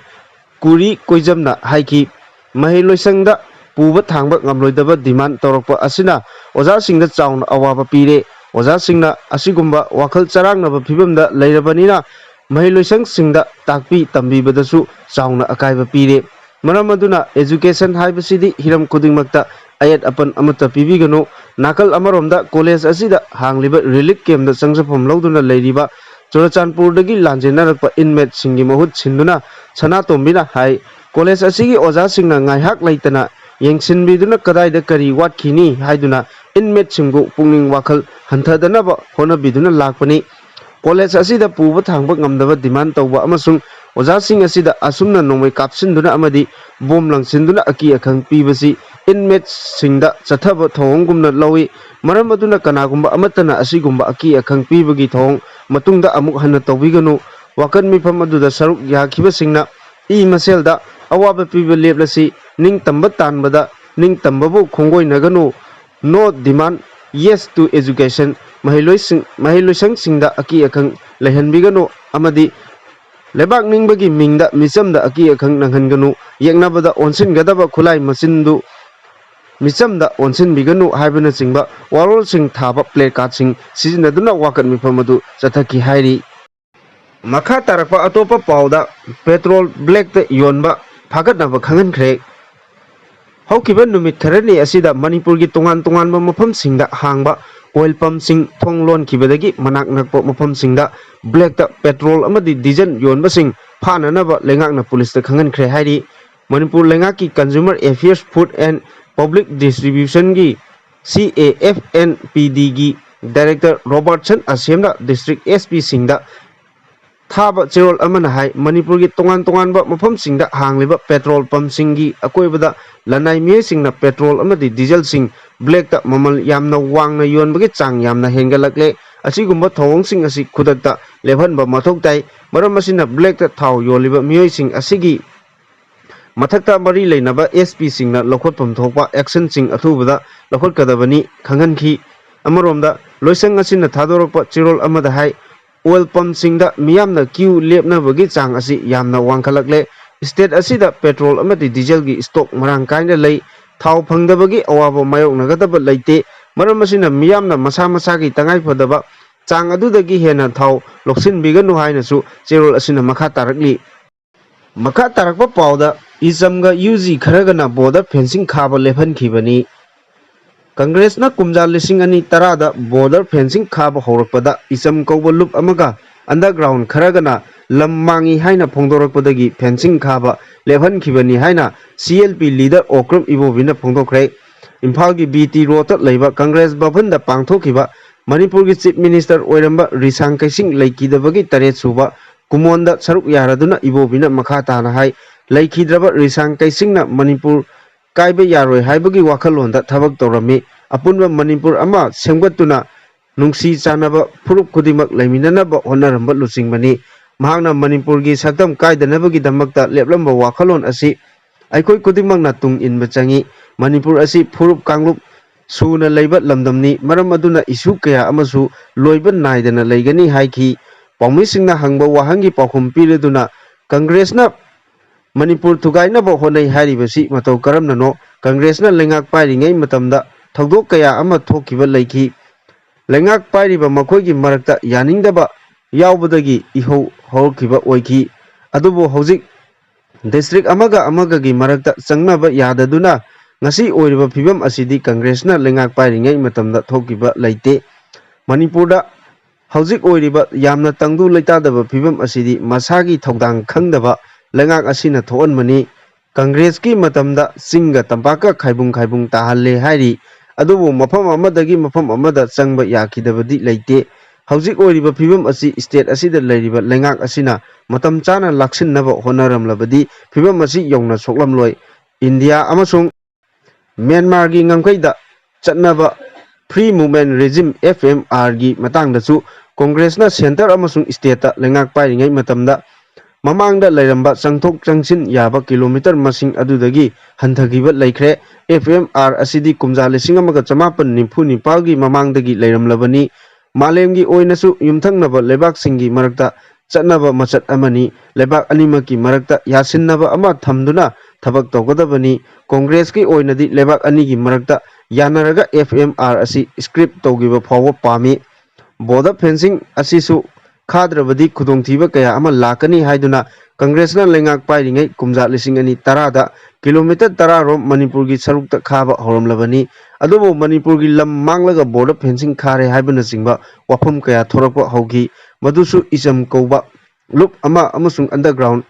ꯀꯨꯔꯤ ꯀꯣꯏꯖꯝꯅ ꯍꯥꯏꯈꯤ, ꯃꯍꯩꯂꯣꯏꯁꯪꯗ ꯄꯨꯕ ꯊꯥꯡꯕ ꯉꯝꯂꯣꯏꯗꯕ demand ꯇꯧꯔꯛꯄ ꯑꯁꯤꯅ ꯑꯣꯖꯥꯁꯤꯡꯗ ꯆꯥꯎꯅ ꯑꯋꯥꯕ ꯄꯤꯔꯦ꯫ ꯑꯣꯖꯥꯁꯤꯡꯅ ꯑꯁꯤꯒꯨꯝꯕ ꯋꯥꯈꯜ ꯆꯔꯥꯡꯅꯕ ꯐꯤꯕꯝꯗ ꯂꯩꯔꯕꯅꯤꯅ ꯃꯍꯩꯂꯣꯏꯁꯪꯁꯤꯡꯗ ꯇꯥꯛꯄꯤ ꯇꯝꯕꯤꯕꯗꯁꯨ ꯆꯥꯎꯅ ꯑꯀꯥꯏꯕ ꯄꯤꯔꯦ꯫ ꯃꯔꯝ ꯑꯗꯨꯅ education ꯍꯥꯏꯕꯁꯤꯗꯤ ꯍꯤꯔꯝ ꯈꯨꯗꯤꯡꯃꯛꯇ ꯑꯌꯦꯠ ꯑꯄꯟ ꯑꯃꯠꯇ ꯄꯤꯕꯤꯒꯅꯨ꯫ ꯅꯥꯀꯜ ꯑꯃꯔꯣꯝꯗ college ꯑꯁꯤꯗ ꯍꯥꯡꯂꯤꯕ relief campꯇ ꯆꯪꯖꯐꯝ ꯂꯧꯗꯨꯅ ꯂꯩꯔꯤꯕ ꯆꯨꯔꯆꯥꯟꯄꯨꯔꯗꯒꯤ ꯂꯥꯟꯖꯦꯟꯅꯔꯛꯄ inmateꯁꯤꯡꯒꯤ ꯃꯍꯨꯠ ꯁꯤꯟꯗꯨꯅ ꯁꯅꯥꯇꯣꯝꯕꯤꯅ ꯍꯥꯏ, college ꯑꯁꯤꯒꯤ ꯑꯣꯖꯥꯁꯤꯡꯅ ꯉꯥꯏꯍꯥꯛ ꯂꯩꯇꯅ ꯌꯦꯡꯁꯤꯟꯕꯤꯗꯨꯅ ꯀꯗꯥꯏꯗ ꯀꯔꯤ ꯋꯥꯠꯈꯤꯅꯤ ꯍꯥꯏꯗꯨꯅ inmateꯁꯤꯡꯕꯨ ꯄꯨꯛꯅꯤꯡ ꯋꯥꯈꯜ ꯍꯟꯊꯗꯅꯕ ꯍꯣꯠꯅꯕꯤꯗꯨꯅ ꯂꯥꯛꯄꯅꯤ꯫ College ꯑꯁꯤꯗ ꯄꯨꯕ ꯊꯥꯡꯕ ꯉꯝꯗꯕ demand ꯇꯧꯕ ꯑꯃꯁꯨꯡ ꯑꯣꯖꯥꯁꯤꯡ ꯑꯁꯤꯗ ꯑꯁꯨꯝꯅ ꯅꯣꯡꯃꯩ ꯀꯥꯞꯁꯤꯟꯗꯨꯅ ꯑꯃꯗꯤ ꯕꯣꯝ ꯂꯪꯁꯤꯟꯗꯨꯅ ꯑꯀꯤ ꯑꯈꯪ ꯄꯤꯕꯁꯤ inmateꯁꯤꯡꯗ ꯆꯠꯊꯕ ꯊꯧꯑꯣꯡꯒꯨꯝꯅ ꯂꯧꯏ꯫ ꯃꯔꯝ ꯑꯗꯨꯅ ꯀꯅꯥꯒꯨꯝꯕ ꯑꯃꯠꯇꯅ ꯑꯁꯤꯒꯨꯝꯕ ꯑꯀꯤ ꯑꯈꯪ ꯄꯤꯕꯒꯤ ꯊꯧꯑꯣꯡ ꯃꯇꯨꯡꯗ ꯑꯃꯨꯛ ꯍꯟꯅ ꯇꯧꯕꯤꯒꯅꯨ꯫ ꯋꯥꯀꯠ ꯃꯤꯐꯝ ꯑꯗꯨꯗ ꯁꯔꯨꯛ ꯌꯥꯈꯤꯕꯁꯤꯡꯅ ꯏ ꯃꯁꯦꯜꯗ ꯑꯋꯥꯕ ꯄꯤꯕ ꯂꯦꯞꯂꯁꯤ, ꯅꯤꯡꯇꯝꯕ ꯇꯥꯟꯕꯗ ꯅꯤꯡꯇꯝꯕꯕꯨ ꯈꯣꯡꯒꯣꯏꯅꯒꯅꯨ, no demand, yes to education, ꯃꯍꯩꯂꯣꯏꯁꯤꯡ, ꯃꯍꯩꯂꯣꯏꯁꯪꯁꯤꯡꯗ ꯑꯀꯤ ꯑꯈꯪ ꯂꯩꯍꯟꯕꯤꯒꯅꯨ ꯑꯃꯗꯤ ꯂꯩꯕꯥꯛ ꯅꯤꯡꯕꯒꯤ ꯃꯤꯡꯗ ꯃꯤꯆꯝꯗ ꯑꯀꯤ ꯑꯈꯪ ꯅꯪꯍꯟꯒꯅꯨ, ꯌꯦꯛꯅꯕꯗ ꯑꯣꯟꯁꯤꯟꯒꯗꯕ ꯈꯨꯠꯂꯥꯏ ꯃꯆꯤꯟꯗꯨ ꯃꯤꯆꯝꯗ ꯑꯣꯟꯁꯤꯟꯕꯤꯒꯅꯨ ꯍꯥꯏꯕꯅꯆꯤꯡꯕ ꯋꯥꯔꯣꯜꯁꯤꯡ ꯊꯥꯕ placardꯁꯤꯡ ꯁꯤꯖꯤꯟꯅꯗꯨꯅ ꯋꯥꯀꯠ ꯃꯤꯐꯝ ꯑꯗꯨ ꯆꯠꯊꯈꯤ ꯍꯥꯏꯔꯤ꯫ ꯃꯈꯥ ꯇꯥꯔꯛꯄ ꯑꯇꯣꯞꯄ ꯄꯥꯎꯗ petrol blackꯇ ꯌꯣꯟꯕ ꯐꯥꯒꯠꯅꯕ ꯈꯪꯍꯟꯈ꯭ꯔꯦ꯫ ꯍꯧꯈꯤꯕ ꯅꯨꯃꯤꯠ ꯈꯔꯅꯤ ꯑꯁꯤꯗ ꯃꯅꯤꯄꯨꯔꯒꯤ ꯇꯣꯉꯥꯟ ꯇꯣꯉꯥꯟꯕ ꯃꯐꯝꯁꯤꯡꯗ ꯍꯥꯡꯕ oil pumpꯁꯤꯡ ꯊꯣꯡ ꯂꯣꯟꯈꯤꯕꯗꯒꯤ ꯃꯅꯥꯛ ꯅꯛꯄ ꯃꯐꯝꯁꯤꯡꯗ blackꯇ petrol ꯑꯃꯗꯤ diesel ꯌꯣꯟꯕꯁꯤꯡ ꯐꯥꯅꯅꯕ ꯂꯩꯉꯥꯛꯅ ꯄꯨꯂꯤꯁꯇ ꯈꯪꯍꯟꯈ꯭ꯔꯦ ꯍꯥꯏꯔꯤ꯫ ꯃꯅꯤꯄꯨꯔ ꯂꯩꯉꯥꯛꯀꯤ Consumer Affairs, Food and Public Distributionꯒꯤ, C A F N P Dꯒꯤ director Robertson ꯑꯁꯦꯝꯅ district S Pꯁꯤꯡꯗ ꯊꯥꯕ ꯆꯦꯔꯣꯜ ꯑꯃꯅ ꯍꯥꯏ, ꯃꯅꯤꯄꯨꯔꯒꯤ ꯇꯣꯉꯥꯟ ꯇꯣꯉꯥꯟꯕ ꯃꯐꯝꯁꯤꯡꯗ ꯍꯥꯡꯂꯤꯕ petrol pumpꯁꯤꯡꯒꯤ ꯑꯀꯣꯏꯕꯗ ꯂꯅꯥꯏ ꯃꯤꯑꯣꯏꯁꯤꯡꯅ petrol ꯑꯃꯗꯤ dieselꯁꯤꯡ blackꯇ ꯃꯃꯜ ꯌꯥꯝꯅ ꯋꯥꯡꯅ ꯌꯣꯟꯕꯒꯤ ꯆꯥꯡ ꯌꯥꯝꯅ ꯍꯦꯟꯒꯠꯂꯛꯂꯦ꯫ ꯑꯁꯤꯒꯨꯝꯕ ꯊꯧꯑꯣꯡꯁꯤꯡ ꯑꯁꯤ ꯈꯨꯗꯛꯇ ꯂꯦꯞꯍꯟꯕ ꯃꯊꯧ ꯇꯥꯏ꯫ ꯃꯔꯝ ꯑꯁꯤꯅ blackꯇ ꯊꯥꯎ ꯌꯣꯜꯂꯤꯕ ꯃꯤꯑꯣꯏꯁꯤꯡ ꯑꯁꯤꯒꯤ ꯃꯊꯛꯇ ꯃꯔꯤ ꯂꯩꯅꯕ S Pꯁꯤꯡꯅ ꯂꯧꯈꯠꯐꯝ ꯊꯣꯛꯄ actionꯁꯤꯡ ꯑꯊꯨꯕꯗ ꯂꯧꯈꯠꯀꯗꯕꯅꯤ ꯈꯪꯍꯟꯈꯤ꯫ ꯑꯃꯔꯣꯝꯗ, ꯂꯣꯏꯁꯪ ꯑꯁꯤꯅ ꯊꯥꯗꯣꯔꯛꯄ ꯆꯦꯔꯣꯜ ꯑꯃꯗ ꯍꯥꯏ, oil pumpꯁꯤꯡꯗ ꯃꯤꯌꯥꯝꯅ queue ꯂꯦꯞꯅꯕꯒꯤ ꯆꯥꯡ ꯑꯁꯤ ꯌꯥꯝꯅ ꯋꯥꯡꯈꯠꯂꯛꯂꯦ꯫ State ꯑꯁꯤꯗ petrol ꯑꯃꯗꯤ dieselꯒꯤ stock ꯃꯔꯥꯡ ꯀꯥꯏꯅ ꯂꯩ꯫ ꯊꯥꯎ ꯐꯪꯗꯕꯒꯤ ꯑꯋꯥꯕ ꯃꯥꯌꯣꯛꯅꯒꯗꯕ ꯂꯩꯇꯦ꯫ ꯃꯔꯝ ꯑꯁꯤꯅ ꯃꯤꯌꯥꯝꯅ ꯃꯁꯥ ꯃꯁꯥꯒꯤ ꯇꯉꯥꯏ ꯐꯗꯕ ꯆꯥꯡ ꯑꯗꯨꯗꯒꯤ ꯍꯦꯟꯅ ꯊꯥꯎ ꯂꯧꯁꯤꯟꯕꯤꯒꯅꯨ ꯍꯥꯏꯅꯁꯨ ꯆꯦꯔꯣꯜ ꯑꯁꯤꯅ ꯃꯈꯥ ꯇꯥꯔꯛꯂꯤ꯫ ꯃꯈꯥ ꯇꯥꯔꯛꯄ ꯄꯥꯎꯗ, ꯏꯆꯝꯒ ꯌꯨ ꯖꯤ ꯈꯔꯒꯅ border fencing ꯈꯥꯕ ꯂꯦꯞꯍꯟꯈꯤꯕꯅꯤ꯫ ꯀꯪꯒ꯭ꯔꯦꯁꯅ ꯀꯨꯝꯖꯥ ꯂꯤꯁꯤꯡ ꯑꯅꯤ ꯇꯔꯥꯗ border fencing ꯈꯥꯕ ꯍꯧꯔꯛꯄꯗ ꯏꯆꯝ ꯀꯧꯕ ꯂꯨꯞ ꯑꯃꯒ underground ꯈꯔꯒꯅ ꯂꯝ ꯃꯥꯡꯏ ꯍꯥꯏꯅ ꯐꯣꯡꯗꯣꯔꯛꯄꯗꯒꯤ fencing ꯈꯥꯕ ꯂꯦꯞꯍꯟꯈꯤꯕꯅꯤ ꯍꯥꯏꯅ C L P leader Okram ꯏꯕꯣꯕꯤꯅ ꯐꯣꯡꯗꯣꯛꯈ꯭ꯔꯦ꯫ ꯏꯝꯐꯥꯜꯒꯤ B T ꯔꯣꯗꯇ ꯂꯩꯕ ꯀꯪꯒ꯭ꯔꯦꯁ ꯚꯕꯟꯗ ꯄꯥꯡꯊꯣꯛꯈꯤꯕ ꯃꯅꯤꯄꯨꯔꯒꯤ Chief Minister ꯑꯣꯏꯔꯝꯕ ꯔꯤꯁꯥꯡ ꯀꯩꯁꯤꯡ ꯂꯩꯈꯤꯗꯕꯒꯤ ꯇꯔꯦꯠ ꯁꯨꯕ ꯀꯨꯃꯣꯟꯗ ꯁꯔꯨꯛ ꯌꯥꯔꯗꯨꯅ ꯏꯕꯣꯕꯤꯅ ꯃꯈꯥ ꯇꯥꯅ ꯍꯥꯏ, ꯂꯩꯈꯤꯗ꯭ꯔꯕ ꯔꯤꯁꯥꯡ ꯀꯩꯁꯤꯡꯅ ꯃꯅꯤꯄꯨꯔ ꯀꯥꯏꯕ ꯌꯥꯔꯣꯏ ꯍꯥꯏꯕꯒꯤ ꯋꯥꯈꯜꯂꯣꯟꯗ ꯊꯕꯛ ꯇꯧꯔꯝꯃꯤ꯫ ꯑꯄꯨꯟꯕ ꯃꯅꯤꯄꯨꯔ ꯑꯃ ꯁꯦꯝꯒꯠꯇꯨꯅ ꯅꯨꯡꯁꯤ ꯆꯥꯟꯅꯕ ꯐꯨꯔꯨꯞ ꯈꯨꯗꯤꯡꯃꯛ ꯂꯩꯃꯤꯟꯅꯅꯕ ꯍꯣꯠꯅꯔꯝꯕ ꯂꯨꯆꯤꯡꯕꯅꯤ꯫ ꯃꯍꯥꯛꯅ ꯃꯅꯤꯄꯨꯔꯒꯤ ꯁꯛꯇꯝ ꯀꯥꯏꯗꯅꯕꯒꯤꯗꯃꯛꯇ ꯂꯦꯞꯂꯝꯕ ꯋꯥꯈꯜꯂꯣꯟ ꯑꯁꯤ ꯑꯩꯈꯣꯏ ꯈꯨꯗꯤꯡꯃꯛꯅ ꯇꯨꯡ ꯏꯟꯕ ꯆꯪꯏ꯫ ꯃꯅꯤꯄꯨꯔ ꯑꯁꯤ ꯐꯨꯔꯨꯞ ꯀꯥꯡꯂꯨꯞ ꯁꯨꯅ ꯂꯩꯕ ꯂꯝꯗꯝꯅꯤ꯫ ꯃꯔꯝ ꯑꯗꯨꯅ issue ꯀꯌꯥ ꯑꯃꯁꯨ ꯂꯣꯏꯕ ꯅꯥꯏꯗꯅ ꯂꯩꯒꯅꯤ ꯍꯥꯏꯈꯤ꯫ ꯄꯥꯎꯃꯤꯁꯤꯡꯅ ꯍꯪꯕ ꯋꯥꯍꯪꯒꯤ ꯄꯥꯎꯈꯨꯝ ꯄꯤꯔꯗꯨꯅ ꯀꯪꯒ꯭ꯔꯦꯁꯅ ꯃꯅꯤꯄꯨꯔ ꯊꯨꯒꯥꯏꯅꯕ ꯍꯣꯠꯅꯩ ꯍꯥꯏꯔꯤꯕꯁꯤ ꯃꯇꯧ ꯀꯔꯝꯅꯅꯣ? ꯀꯪꯒ꯭ꯔꯦꯁꯅ ꯂꯩꯉꯥꯛ ꯄꯥꯏꯔꯤꯉꯩ ꯃꯇꯝꯗ ꯊꯧꯗꯣꯛ ꯀꯌꯥ ꯑꯃ ꯊꯣꯛꯈꯤꯕ ꯂꯩꯈꯤ꯫ ꯂꯩꯉꯥꯛ ꯄꯥꯏꯔꯤꯕ ꯃꯈꯣꯏꯒꯤ ꯃꯔꯛꯇ ꯌꯥꯅꯤꯡꯗꯕ ꯌꯥꯎꯕꯗꯒꯤ ꯏꯍꯧ ꯍꯧꯔꯛꯈꯤꯕ ꯑꯣꯏꯈꯤ꯫ ꯑꯗꯨꯕꯨ ꯍꯧꯖꯤꯛ district ꯑꯃꯒ ꯑꯃꯒꯒꯤ ꯃꯔꯛꯇ ꯆꯪꯅꯕ ꯌꯥꯗꯗꯨꯅ ꯉꯁꯤ ꯑꯣꯏꯔꯤꯕ ꯐꯤꯕꯝ ꯑꯁꯤꯗꯤ ꯀꯪꯒ꯭ꯔꯦꯁꯅ ꯂꯩꯉꯥꯛ ꯄꯥꯏꯔꯤꯉꯩ ꯃꯇꯝꯗ ꯊꯣꯛꯈꯤꯕ ꯂꯩꯇꯦ꯫ ꯃꯅꯤꯄꯨꯔꯗ ꯍꯧꯖꯤꯛ ꯑꯣꯏꯔꯤꯕ ꯌꯥꯝꯅ ꯇꯪꯗꯨ ꯂꯩꯇꯥꯗꯕ ꯐꯤꯕꯝ ꯑꯁꯤꯗꯤ ꯃꯁꯥꯒꯤ ꯊꯧꯗꯥꯡ ꯈꯪꯗꯕ ꯂꯩꯉꯥꯛ ꯑꯁꯤꯅ ꯊꯣꯛꯍꯟꯕꯅꯤ꯫ ꯀꯪꯒ꯭ꯔꯦꯁꯀꯤ ꯃꯇꯝꯗ ꯆꯤꯡꯒ ꯇꯝꯄꯥꯛꯀ ꯈꯥꯏꯕꯨꯡ ꯈꯥꯏꯕꯨꯡ ꯇꯥꯍꯜꯂꯦ ꯍꯥꯏꯔꯤ꯫ ꯑꯗꯨꯕꯨ ꯃꯐꯝ ꯑꯃꯗꯒꯤ ꯃꯐꯝ ꯑꯃꯗ ꯆꯪꯕ ꯌꯥꯈꯤꯗꯕꯗꯤ ꯂꯩꯇꯦ꯫ ꯍꯧꯖꯤꯛ ꯑꯣꯏꯔꯤꯕ ꯐꯤꯕꯝ ꯑꯁꯤ state ꯑꯁꯤꯗ ꯂꯩꯔꯤꯕ ꯂꯩꯉꯥꯛ ꯑꯁꯤꯅ ꯃꯇꯝ ꯆꯥꯅ ꯂꯥꯛꯁꯤꯟꯅꯕ ꯍꯣꯠꯅꯔꯝꯂꯕꯗꯤ ꯐꯤꯕꯝ ꯑꯁꯤ ꯌꯧꯅ ꯁꯣꯛꯂꯝꯂꯣꯏ꯫ ꯏꯟꯗꯤꯌꯥ ꯑꯃꯁꯨꯡ ꯃ꯭ꯌꯥꯟꯃꯥꯔꯒꯤ ꯉꯝꯈꯩꯗ ꯆꯠꯅꯕ Free Movement Regime, F M R ꯒꯤ ꯃꯇꯥꯡꯗꯁꯨ ꯀꯪꯒ꯭ꯔꯦꯁꯅ centre ꯑꯃꯁꯨꯡ stateꯇ ꯂꯩꯉꯥꯛ ꯄꯥꯏꯔꯤꯉꯩ ꯃꯇꯝꯗ ꯃꯃꯥꯡꯗ ꯂꯩꯔꯝꯕ ꯆꯪꯊꯣꯛ ꯆꯪꯁꯤꯟ ꯌꯥꯕ kilometre ꯃꯁꯤꯡ ꯑꯗꯨꯗꯒꯤ ꯍꯟꯊꯈꯤꯕ ꯂꯩꯈ꯭ꯔꯦ꯫ F M R ꯑꯁꯤꯗꯤ ꯀꯨꯝꯖꯥ ꯂꯤꯁꯤꯡ ꯑꯃꯒ ꯆꯃꯥꯄꯟ ꯅꯤꯐꯨ ꯅꯤꯄꯥꯜꯒꯤ ꯃꯃꯥꯡꯗꯒꯤ ꯂꯩꯔꯝꯂꯕꯅꯤ꯫ ꯃꯥꯂꯦꯝꯒꯤ ꯑꯣꯏꯅꯁꯨ ꯌꯨꯝꯊꯪꯅꯕ ꯂꯩꯕꯥꯛꯁꯤꯡꯒꯤ ꯃꯔꯛꯇ ꯆꯠꯅꯕ ꯃꯆꯠ ꯑꯃꯅꯤ꯫ ꯂꯩꯕꯥꯛ ꯑꯅꯤꯃꯛꯀꯤ ꯃꯔꯛꯇ ꯌꯥꯁꯤꯟꯅꯕ ꯑꯃ ꯊꯝꯗꯨꯅ ꯊꯕꯛ ꯇꯧꯒꯗꯕꯅꯤ꯫ ꯀꯣꯡꯒ꯭ꯔꯦꯁꯀꯤ ꯑꯣꯏꯅꯗꯤ ꯂꯩꯕꯥꯛ ꯑꯅꯤꯒꯤ ꯃꯔꯛꯇ ꯌꯥꯅꯔꯒ F M R ꯑꯁꯤ scrap ꯇꯧꯈꯤꯕ ꯐꯥꯎꯕ ꯄꯥꯝꯃꯤ꯫ Border fencing ꯑꯁꯤꯁꯨ ꯈꯥꯗ꯭ꯔꯕꯗꯤ ꯈꯨꯗꯣꯡꯊꯤꯕ ꯀꯌꯥ ꯑꯃ ꯂꯥꯛꯀꯅꯤ ꯍꯥꯏꯗꯨꯅ ꯀꯪꯒ꯭ꯔꯦꯁꯅ ꯂꯩꯉꯥꯛ ꯄꯥꯏꯔꯤꯉꯩ ꯀꯨꯝꯖꯥ ꯂꯤꯁꯤꯡ ꯑꯅꯤ ꯇꯔꯥꯗ kilometre ꯇꯔꯥ ꯔꯣꯝ ꯃꯅꯤꯄꯨꯔꯒꯤ ꯁꯔꯨꯛꯇ ꯈꯥꯕ ꯍꯧꯔꯝꯂꯕꯅꯤ꯫ ꯑꯗꯨꯕꯨ ꯃꯅꯤꯄꯨꯔꯒꯤ ꯂꯝ ꯃꯥꯡꯂꯒ border fencing ꯈꯥꯔꯦ ꯍꯥꯏꯕꯅꯆꯤꯡꯕ ꯋꯥꯐꯝ ꯀꯌꯥ ꯊꯣꯔꯛꯄ ꯍꯧꯈꯤ꯫ ꯃꯗꯨꯁꯨ ꯏꯆꯝ ꯀꯧꯕ ꯂꯨꯞ ꯑꯃ ꯑꯃꯁꯨꯡ underground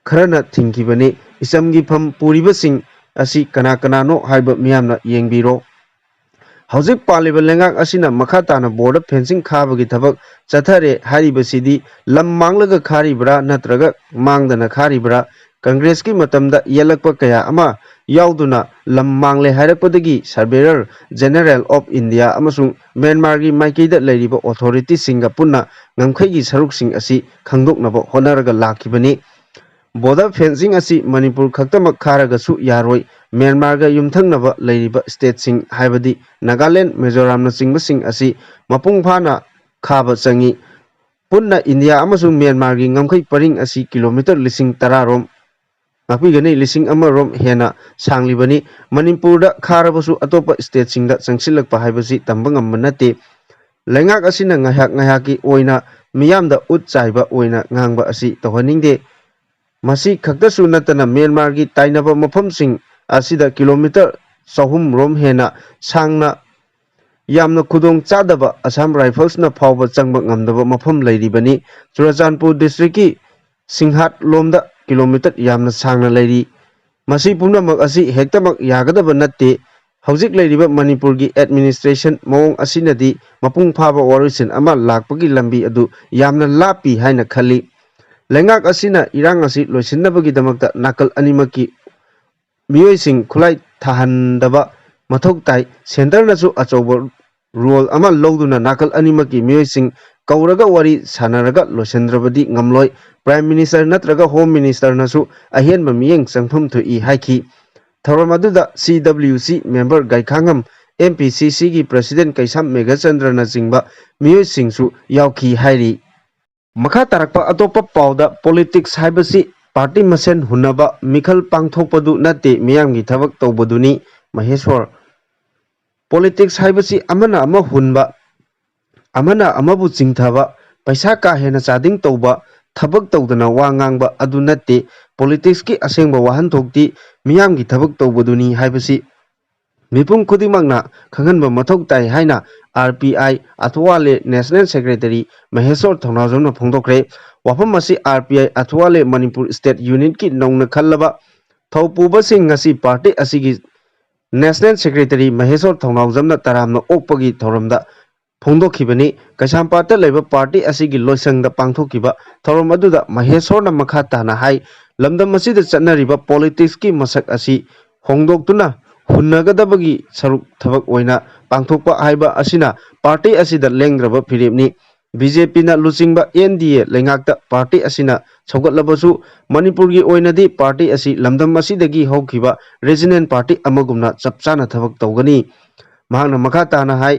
ꯈꯔꯅ ꯊꯤꯡꯈꯤꯕꯅꯤ꯫ ꯏꯆꯝꯒꯤ ꯐꯝ ꯄꯨꯔꯤꯕꯁꯤꯡ ꯑꯁꯤ ꯀꯅꯥ ꯀꯅꯥꯅꯣ ꯍꯥꯏꯕ ꯃꯤꯌꯥꯝꯅ ꯌꯦꯡꯕꯤꯔꯣ꯫ ꯍꯧꯖꯤꯛ ꯄꯥꯜꯂꯤꯕ ꯂꯩꯉꯥꯛ ꯑꯁꯤꯅ ꯃꯈꯥ ꯇꯥꯅ border fencing ꯈꯥꯕꯒꯤ ꯊꯕꯛ ꯆꯠꯊꯔꯦ ꯍꯥꯏꯔꯤꯕꯁꯤꯗꯤ ꯂꯝ ꯃꯥꯡꯂꯒ ꯈꯥꯔꯤꯕ꯭ꯔꯥ ꯅꯠꯇ꯭ꯔꯒ ꯃꯥꯡꯗꯅ ꯈꯥꯔꯤꯕ꯭ꯔꯥ? ꯀꯪꯒ꯭ꯔꯦꯁꯀꯤ ꯃꯇꯝꯗ ꯌꯦꯜꯂꯛꯄ ꯀꯌꯥ ꯑꯃ ꯌꯥꯎꯗꯨꯅ ꯂꯝ ꯃꯥꯡꯂꯦ ꯍꯥꯏꯔꯛꯄꯗꯒꯤ Surveyor General of India ꯑꯃꯁꯨꯡ ꯃ꯭ꯌꯥꯟꯃꯥꯔꯒꯤ ꯃꯥꯏꯀꯩꯗ ꯂꯩꯔꯤꯕ authorityꯁꯤꯡꯒ ꯄꯨꯟꯅ ꯉꯝꯈꯩꯒꯤ ꯁꯔꯨꯛꯁꯤꯡ ꯑꯁꯤ ꯈꯪꯗꯣꯛꯅꯕ ꯍꯣꯠꯅꯔꯒ ꯂꯥꯛꯈꯤꯕꯅꯤ꯫ Border fencing ꯑꯁꯤ ꯃꯅꯤꯄꯨꯔ ꯈꯛꯇꯃꯛ ꯈꯥꯔꯒꯁꯨ ꯌꯥꯔꯣꯏ꯫ ꯃ꯭ꯌꯥꯟꯃꯥꯔꯒ ꯌꯨꯝꯊꯪꯅꯕ ꯂꯩꯔꯤꯕ stateꯁꯤꯡ, ꯍꯥꯏꯕꯗꯤ ꯅꯥꯒꯥꯂꯦꯟ, ꯃꯤꯖꯣꯔꯥꯝꯅꯆꯤꯡꯕꯁꯤꯡ ꯑꯁꯤ ꯃꯄꯨꯡ ꯐꯥꯅ ꯈꯥꯕ ꯆꯪꯏ꯫ ꯄꯨꯟꯅ ꯏꯟꯗꯤꯌꯥ ꯑꯃꯁꯨꯡ ꯃ꯭ꯌꯥꯟꯃꯥꯔꯒꯤ ꯉꯝꯈꯩ ꯄꯔꯤꯡ ꯑꯁꯤ kilometre ꯂꯤꯁꯤꯡ ꯇꯔꯥ ꯔꯣꯝ, ꯉꯥꯛꯄꯤꯒꯅꯤ, ꯂꯤꯁꯤꯡ ꯑꯃ ꯔꯣꯝ ꯍꯦꯟꯅ ꯁꯥꯡꯂꯤꯕꯅꯤ꯫ ꯃꯅꯤꯄꯨꯔꯗ ꯈꯥꯔꯕꯁꯨ ꯑꯇꯣꯞꯄ stateꯁꯤꯡꯗ ꯆꯪꯁꯤꯜꯂꯛꯄ ꯍꯥꯏꯕꯁꯤ ꯇꯝꯕ ꯉꯝꯕ ꯅꯠꯇꯦ꯫ ꯂꯩꯉꯥꯛ ꯑꯁꯤꯅ ꯉꯥꯏꯍꯥꯛ ꯉꯥꯏꯍꯥꯛꯀꯤ ꯑꯣꯏꯅ ꯃꯤꯌꯥꯝꯗ ꯎꯠ ꯆꯥꯏꯕ ꯑꯣꯏꯅ ꯉꯥꯡꯕ ꯑꯁꯤ ꯇꯧꯍꯟꯅꯤꯡꯗꯦ꯫ ꯃꯁꯤ ꯈꯛꯇꯁꯨ ꯅꯠꯇꯅ ꯃ꯭ꯌꯥꯟꯃꯥꯔꯒꯤ ꯇꯥꯏꯅꯕ ꯃꯐꯝꯁꯤꯡ ꯑꯁꯤꯗ kilometre ꯆꯍꯨꯝ ꯔꯣꯝ ꯍꯦꯟꯅ ꯁꯥꯡꯅ ꯌꯥꯝꯅ ꯈꯨꯗꯣꯡ ꯆꯥꯗꯕ Assam Riflesꯅ ꯐꯥꯎꯕ ꯆꯪꯕ ꯉꯝꯗꯕ ꯃꯐꯝ ꯂꯩꯔꯤꯕꯅꯤ꯫ ꯆꯨꯔꯆꯥꯟꯄꯨꯔ districtꯀꯤ ꯁꯤꯡꯍꯥꯠ ꯂꯣꯝꯗ kilometre ꯌꯥꯝꯅ ꯁꯥꯡꯅ ꯂꯩꯔꯤ꯫ ꯃꯁꯤ ꯄꯨꯝꯅꯃꯛ ꯑꯁꯤ ꯍꯦꯛꯇꯃꯛ ꯌꯥꯒꯗꯕ ꯅꯠꯇꯦ꯫ ꯍꯧꯖꯤꯛ ꯂꯩꯔꯤꯕ ꯃꯅꯤꯄꯨꯔꯒꯤ administration ꯃꯑꯣꯡ ꯑꯁꯤꯅꯗꯤ ꯃꯄꯨꯡ ꯐꯥꯕ ꯋꯥꯔꯣꯏꯁꯤꯟ ꯑꯃ ꯂꯥꯛꯄꯒꯤ ꯂꯝꯕꯤ ꯑꯗꯨ ꯌꯥꯝꯅ ꯂꯥꯞꯄꯤ ꯍꯥꯏꯅ ꯈꯜꯂꯤ꯫ ꯂꯩꯉꯥꯛ ꯑꯁꯤꯅ ꯏꯔꯥꯡ ꯑꯁꯤ ꯂꯣꯏꯁꯤꯟꯅꯕꯒꯤꯗꯃꯛꯇ ꯅꯥꯀꯜ ꯑꯅꯤꯃꯛꯀꯤ ꯃꯤꯑꯣꯏꯁꯤꯡ ꯈꯨꯠꯂꯥꯏ ꯊꯥꯍꯟꯗꯕ ꯃꯊꯧ ꯇꯥꯏ꯫ Centreꯅꯁꯨ ꯑꯆꯧꯕ role ꯑꯃ ꯂꯧꯗꯨꯅ ꯅꯥꯀꯜ ꯑꯅꯤꯃꯛꯀꯤ ꯃꯤꯑꯣꯏꯁꯤꯡ ꯀꯧꯔꯒ ꯋꯥꯔꯤ ꯁꯥꯟꯅꯔꯒ ꯂꯣꯏꯁꯤꯟꯗ꯭ꯔꯕꯗꯤ ꯉꯝꯂꯣꯏ꯫ Prime Minister ꯅꯠꯇ꯭ꯔꯒ Home Ministerꯅꯁꯨ ꯑꯍꯦꯟꯕ ꯃꯤꯠꯌꯦꯡ ꯆꯪꯐꯝ ꯊꯣꯛꯏ ꯍꯥꯏꯈꯤ꯫ ꯊꯧꯔꯝ ꯑꯗꯨꯗ C W C member ꯒꯥꯏꯈꯥꯉꯝ, M P C Cꯒꯤ President ꯀꯩꯁꯥꯝ ꯃꯦꯘꯆꯟꯗ꯭ꯔꯅꯆꯤꯡꯕ ꯃꯤꯑꯣꯏꯁꯤꯡꯁꯨ ꯌꯥꯎꯈꯤ ꯍꯥꯏꯔꯤ꯫ ꯃꯈꯥ ꯇꯥꯔꯛꯄ ꯑꯇꯣꯞꯄ ꯄꯥꯎꯗ politics ꯍꯥꯏꯕꯁꯤ ꯄꯥꯔꯇꯤ ꯃꯁꯦꯟ ꯍꯨꯟꯅꯕ ꯃꯤꯈꯜ ꯄꯥꯡꯊꯣꯛꯄꯗꯨ ꯅꯠꯇꯦ, ꯃꯤꯌꯥꯝꯒꯤ ꯊꯕꯛ ꯇꯧꯕꯗꯨꯅꯤ ꯃꯍꯦꯁꯣꯔ꯫ ꯄꯣꯂꯤꯇꯤꯛꯁ ꯍꯥꯏꯕꯁꯤ ꯑꯃꯅ ꯑꯃ ꯍꯨꯟꯕ, ꯑꯃꯅ ꯑꯃꯕꯨ ꯆꯤꯡꯊꯕ, ꯄꯩꯁꯥ ꯀꯥ ꯍꯦꯟꯅ ꯆꯥꯗꯤꯡ ꯇꯧꯕ, ꯊꯕꯛ ꯇꯧꯗꯅ ꯋꯥ ꯉꯥꯡꯕ ꯑꯗꯨ ꯅꯠꯇꯦ꯫ ꯄꯣꯂꯤꯇꯤꯛꯁꯀꯤ ꯑꯁꯦꯡꯕ ꯋꯥꯍꯟꯊꯣꯛꯇꯤ ꯃꯤꯌꯥꯝꯒꯤ ꯊꯕꯛ ꯇꯧꯕꯗꯨꯅꯤ ꯍꯥꯏꯕꯁꯤ ꯃꯤꯄꯨꯝ ꯈꯨꯗꯤꯡꯃꯛꯅ ꯈꯪꯍꯟꯕ ꯃꯊꯧ ꯇꯥꯏ ꯍꯥꯏꯅ R P I Athawale national secretary Maheshwar ꯊꯧꯅꯥꯖꯝꯅ ꯐꯣꯡꯗꯣꯛꯈ꯭ꯔꯦ꯫ ꯋꯥꯐꯝ ꯑꯁꯤ R P I Athawale Manipur state ꯌꯨꯅꯤꯠꯀꯤ ꯅꯧꯅ ꯈꯜꯂꯕ ꯊꯧꯄꯨꯕꯁꯤꯡ ꯉꯁꯤ ꯄꯥꯔꯇꯤ ꯑꯁꯤꯒꯤ ꯅꯦꯁꯅꯦꯜ ꯁꯦꯀ꯭ꯔꯦꯇꯔꯤ ꯃꯍꯦꯁꯣꯔ ꯊꯧꯅꯥꯎꯖꯝꯅ ꯇꯔꯥꯝꯅ ꯑꯣꯛꯄꯒꯤ ꯊꯧꯔꯝꯗ ꯐꯣꯡꯗꯣꯛꯈꯤꯕꯅꯤ꯫ ꯀꯩꯁꯥꯝꯄꯥꯠꯇ ꯂꯩꯕ ꯄꯥꯔꯇꯤ ꯑꯁꯤꯒꯤ ꯂꯣꯏꯁꯪꯗ ꯄꯥꯡꯊꯣꯛꯈꯤꯕ ꯊꯧꯔꯝ ꯑꯗꯨꯗ ꯃꯍꯦꯁꯣꯔꯅ ꯃꯈꯥ ꯇꯥꯅ ꯍꯥꯏ, ꯂꯝꯗꯝ ꯑꯁꯤꯗ ꯆꯠꯅꯔꯤꯕ ꯄꯣꯂꯤꯇꯤꯛꯁꯀꯤ ꯃꯁꯛ ꯑꯁꯤ ꯍꯣꯡꯗꯣꯛꯇꯨꯅ ꯍꯨꯟꯅꯒꯗꯕꯒꯤ ꯁꯔꯨꯛ ꯊꯕꯛ ꯑꯣꯏꯅ ꯄꯥꯡꯊꯣꯛꯄ ꯍꯥꯏꯕ ꯑꯁꯤꯅ ꯄꯥꯔꯇꯤ ꯑꯁꯤꯗ ꯂꯦꯡꯗ꯭ꯔꯕ ꯐꯤꯔꯦꯞꯅꯤ꯫ ꯕꯤ ꯖꯦ ꯄꯤꯅ ꯂꯨꯆꯤꯡꯕ ꯑꯦꯟ ꯗꯤ ꯑꯦ ꯂꯩꯉꯥꯛꯇ ꯄꯥꯔꯇꯤ ꯑꯁꯤꯅ ꯁꯧꯒꯠꯂꯕꯁꯨ ꯃꯅꯤꯄꯨꯔꯒꯤ ꯑꯣꯏꯅꯗꯤ ꯄꯥꯔꯇꯤ ꯑꯁꯤ ꯂꯝꯗꯝ ꯑꯁꯤꯗꯒꯤ ꯍꯧꯈꯤꯕ ꯔꯤꯖꯅꯦꯜ ꯄꯥꯔꯇꯤ ꯑꯃꯒꯨꯝꯅ ꯆꯞ ꯆꯥꯅ ꯊꯕꯛ ꯇꯧꯒꯅꯤ꯫ ꯃꯍꯥꯛꯅ ꯃꯈꯥ ꯇꯥꯅ ꯍꯥꯏ,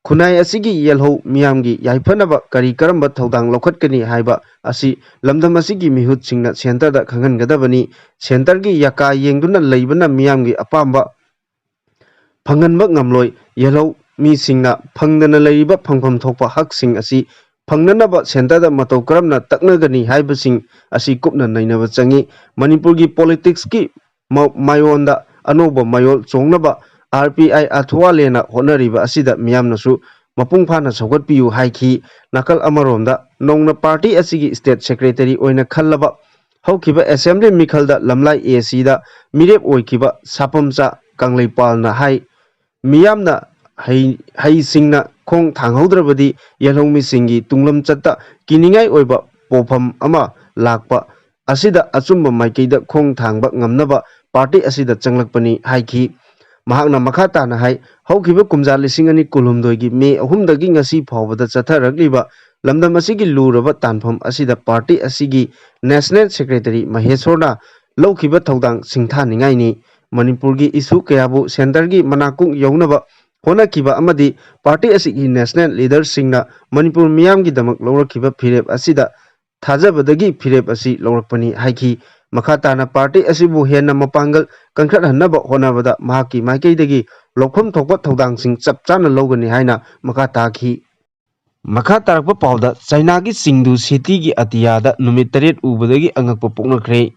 ꯈꯨꯟꯅꯥꯏ ꯑꯁꯤꯒꯤ ꯌꯦꯜꯍꯧ ꯃꯤꯌꯥꯝꯒꯤ ꯌꯥꯏꯐꯅꯕ ꯀꯔꯤ ꯀꯔꯝꯕ ꯊꯧꯗꯥꯡ ꯂꯧꯈꯠꯀꯅꯤ ꯍꯥꯏꯕ ꯑꯁꯤ ꯂꯝꯗꯝ ꯑꯁꯤꯒꯤ ꯃꯤꯍꯨꯠꯁꯤꯡꯅ ꯁꯦꯟꯇꯔꯗ ꯈꯪꯍꯟꯒꯗꯕꯅꯤ꯫ ꯁꯦꯟꯇꯔꯒꯤ ꯌꯥꯀꯥ ꯌꯦꯡꯗꯨꯅ ꯂꯩꯕꯅ ꯃꯤꯌꯥꯝꯒꯤ ꯑꯄꯥꯝꯕ ꯐꯪꯍꯟꯕ ꯉꯝꯂꯣꯏ꯫ ꯌꯦꯜꯍꯧ ꯃꯤꯁꯤꯡꯅ ꯐꯪꯗꯅ ꯂꯩꯔꯤꯕ ꯐꯪꯐꯝ ꯊꯣꯛꯄ ꯍꯛꯁꯤꯡ ꯑꯁꯤ ꯐꯪꯅꯅꯕ ꯁꯦꯟꯇꯔꯗ ꯃꯇꯧ ꯀꯔꯝꯅ ꯇꯛꯅꯒꯅꯤ ꯍꯥꯏꯕꯁꯤꯡ ꯑꯁꯤ ꯀꯨꯞꯅ ꯅꯩꯅꯕ ꯆꯪꯏ꯫ ꯃꯅꯤꯄꯨꯔꯒꯤ ꯄꯣꯂꯤꯇꯤꯛꯁꯀꯤ ꯃ-, ꯃꯥꯏꯑꯣꯟꯗ ꯑꯅꯧꯕ ꯃꯌꯣꯜ ꯆꯣꯡꯅꯕ ꯑꯥꯔ ꯄꯤ ꯑꯥꯏ ꯑꯊꯋꯥꯂꯦꯅ ꯍꯣꯠꯅꯔꯤꯕ ꯑꯁꯤꯗ ꯃꯤꯌꯥꯝꯅꯁꯨ ꯃꯄꯨꯡ ꯐꯥꯅ ꯁꯧꯒꯠꯄꯤꯌꯨ ꯍꯥꯏꯈꯤ꯫ ꯅꯥꯀꯜ ꯑꯃꯔꯣꯝꯗ ꯅꯧꯅ ꯄꯥꯔꯇꯤ ꯑꯁꯤꯒꯤ ꯁ꯭ꯇꯦꯠ ꯁꯦꯀ꯭ꯔꯦꯇꯔꯤ ꯑꯣꯏꯅ ꯈꯜꯂꯕ ꯍꯧꯈꯤꯕ ꯑꯦꯁꯦꯝꯕ꯭ꯂꯤ ꯃꯤꯈꯜꯗ ꯂꯝꯂꯥꯏ ꯑꯦ ꯁꯤꯗ ꯃꯤꯔꯦꯞ ꯑꯣꯏꯈꯤꯕ ꯁꯥꯄꯝꯆꯥ ꯀꯪꯂꯩꯄꯥꯜꯅ ꯍꯥꯏ, ꯃꯤꯌꯥꯝꯅ ꯍꯩ-, ꯍꯩꯁꯤꯡꯅ ꯈꯣꯡ ꯊꯥꯡꯍꯧꯗ꯭ꯔꯕꯗꯤ ꯌꯦꯜꯍꯧꯃꯤꯁꯤꯡꯒꯤ ꯇꯨꯡꯂꯝꯆꯠꯇ ꯀꯤꯅꯤꯡꯉꯥꯏ ꯑꯣꯏꯕ ꯄꯣꯠꯐꯝ ꯑꯃ ꯂꯥꯛꯄ ꯑꯁꯤꯗ ꯑꯆꯨꯝꯕ ꯃꯥꯏꯀꯩꯗ ꯈꯣꯡ ꯊꯥꯡꯕ ꯉꯝꯅꯕ ꯄꯥꯔꯇꯤ ꯑꯁꯤꯗ ꯆꯪꯂꯛꯄꯅꯤ ꯍꯥꯏꯈꯤ꯫ ꯃꯍꯥꯛꯅ ꯃꯈꯥ ꯇꯥꯅ ꯍꯥꯏ, ꯍꯧꯈꯤꯕ ꯀꯨꯝꯖꯥ ꯂꯤꯁꯤꯡ ꯑꯅꯤ ꯀꯨꯟꯍꯨꯝꯗꯣꯏꯒꯤ ꯃꯦ ꯑꯍꯨꯝꯗꯒꯤ ꯉꯁꯤ ꯐꯥꯎꯕꯗ ꯆꯠꯊꯔꯛꯂꯤꯕ ꯂꯝꯗꯝ ꯑꯁꯤꯒꯤ ꯂꯨꯔꯕ ꯇꯥꯟꯐꯝ ꯑꯁꯤꯗ ꯄꯥꯔꯇꯤ ꯑꯁꯤꯒꯤ ꯅꯦꯁꯅꯦꯜ ꯁꯦꯀ꯭ꯔꯦꯇꯔꯤ ꯃꯍꯦꯁꯣꯔꯅ ꯂꯧꯈꯤꯕ ꯊꯧꯗꯥꯡ ꯁꯤꯡꯊꯥꯅꯤꯡꯉꯥꯏꯅꯤ꯫ ꯃꯅꯤꯄꯨꯔꯒꯤ ꯏꯁꯨ ꯀꯌꯥꯕꯨ ꯁꯦꯟꯇꯔꯒꯤ ꯃꯅꯥꯀꯣꯡ ꯌꯧꯅꯕ ꯍꯣꯠꯅꯈꯤꯕ ꯑꯃꯗꯤ ꯄꯥꯔꯇꯤ ꯑꯁꯤꯒꯤ ꯅꯦꯁꯅꯦꯜ ꯂꯤꯗꯔꯁꯤꯡꯅ ꯃꯅꯤꯄꯨꯔ ꯃꯤꯌꯥꯝꯒꯤꯗꯃꯛ ꯂꯧꯔꯛꯈꯤꯕ ꯐꯤꯔꯦꯞ ꯑꯁꯤꯗ ꯊꯥꯖꯕꯗꯒꯤ ꯐꯤꯔꯦꯞ ꯑꯁꯤ ꯂꯧꯔꯛꯄꯅꯤ ꯍꯥꯏꯈꯤ꯫ ꯃꯈꯥ ꯇꯥꯅ ꯄꯥꯔꯇꯤ ꯑꯁꯤꯕꯨ ꯍꯦꯟꯅ ꯃꯄꯥꯡꯒꯜ ꯀꯟꯈꯠꯍꯟꯅꯕ ꯍꯣꯠꯅꯕꯗ ꯃꯍꯥꯛꯀꯤ ꯃꯥꯏꯀꯩꯗꯒꯤ ꯂꯧꯐꯝ ꯊꯣꯛꯄ ꯊꯧꯗꯥꯡꯁꯤꯡ ꯆꯞ ꯆꯥꯅ ꯂꯧꯒꯅꯤ ꯍꯥꯏꯅ ꯃꯈꯥ ꯇꯥꯈꯤ꯫ ꯃꯈꯥ ꯇꯥꯔꯛꯄ ꯄꯥꯎꯗ ꯆꯥꯏꯅꯥꯒꯤ ꯆꯤꯡꯗꯨ ꯁꯤꯇꯤꯒꯤ ꯑꯇꯤꯌꯥꯗ ꯅꯨꯃꯤꯠ ꯇꯔꯦꯠ ꯎꯕꯗꯒꯤ ꯑꯉꯛꯄ ꯄꯣꯛꯅꯈ꯭ꯔꯦ꯫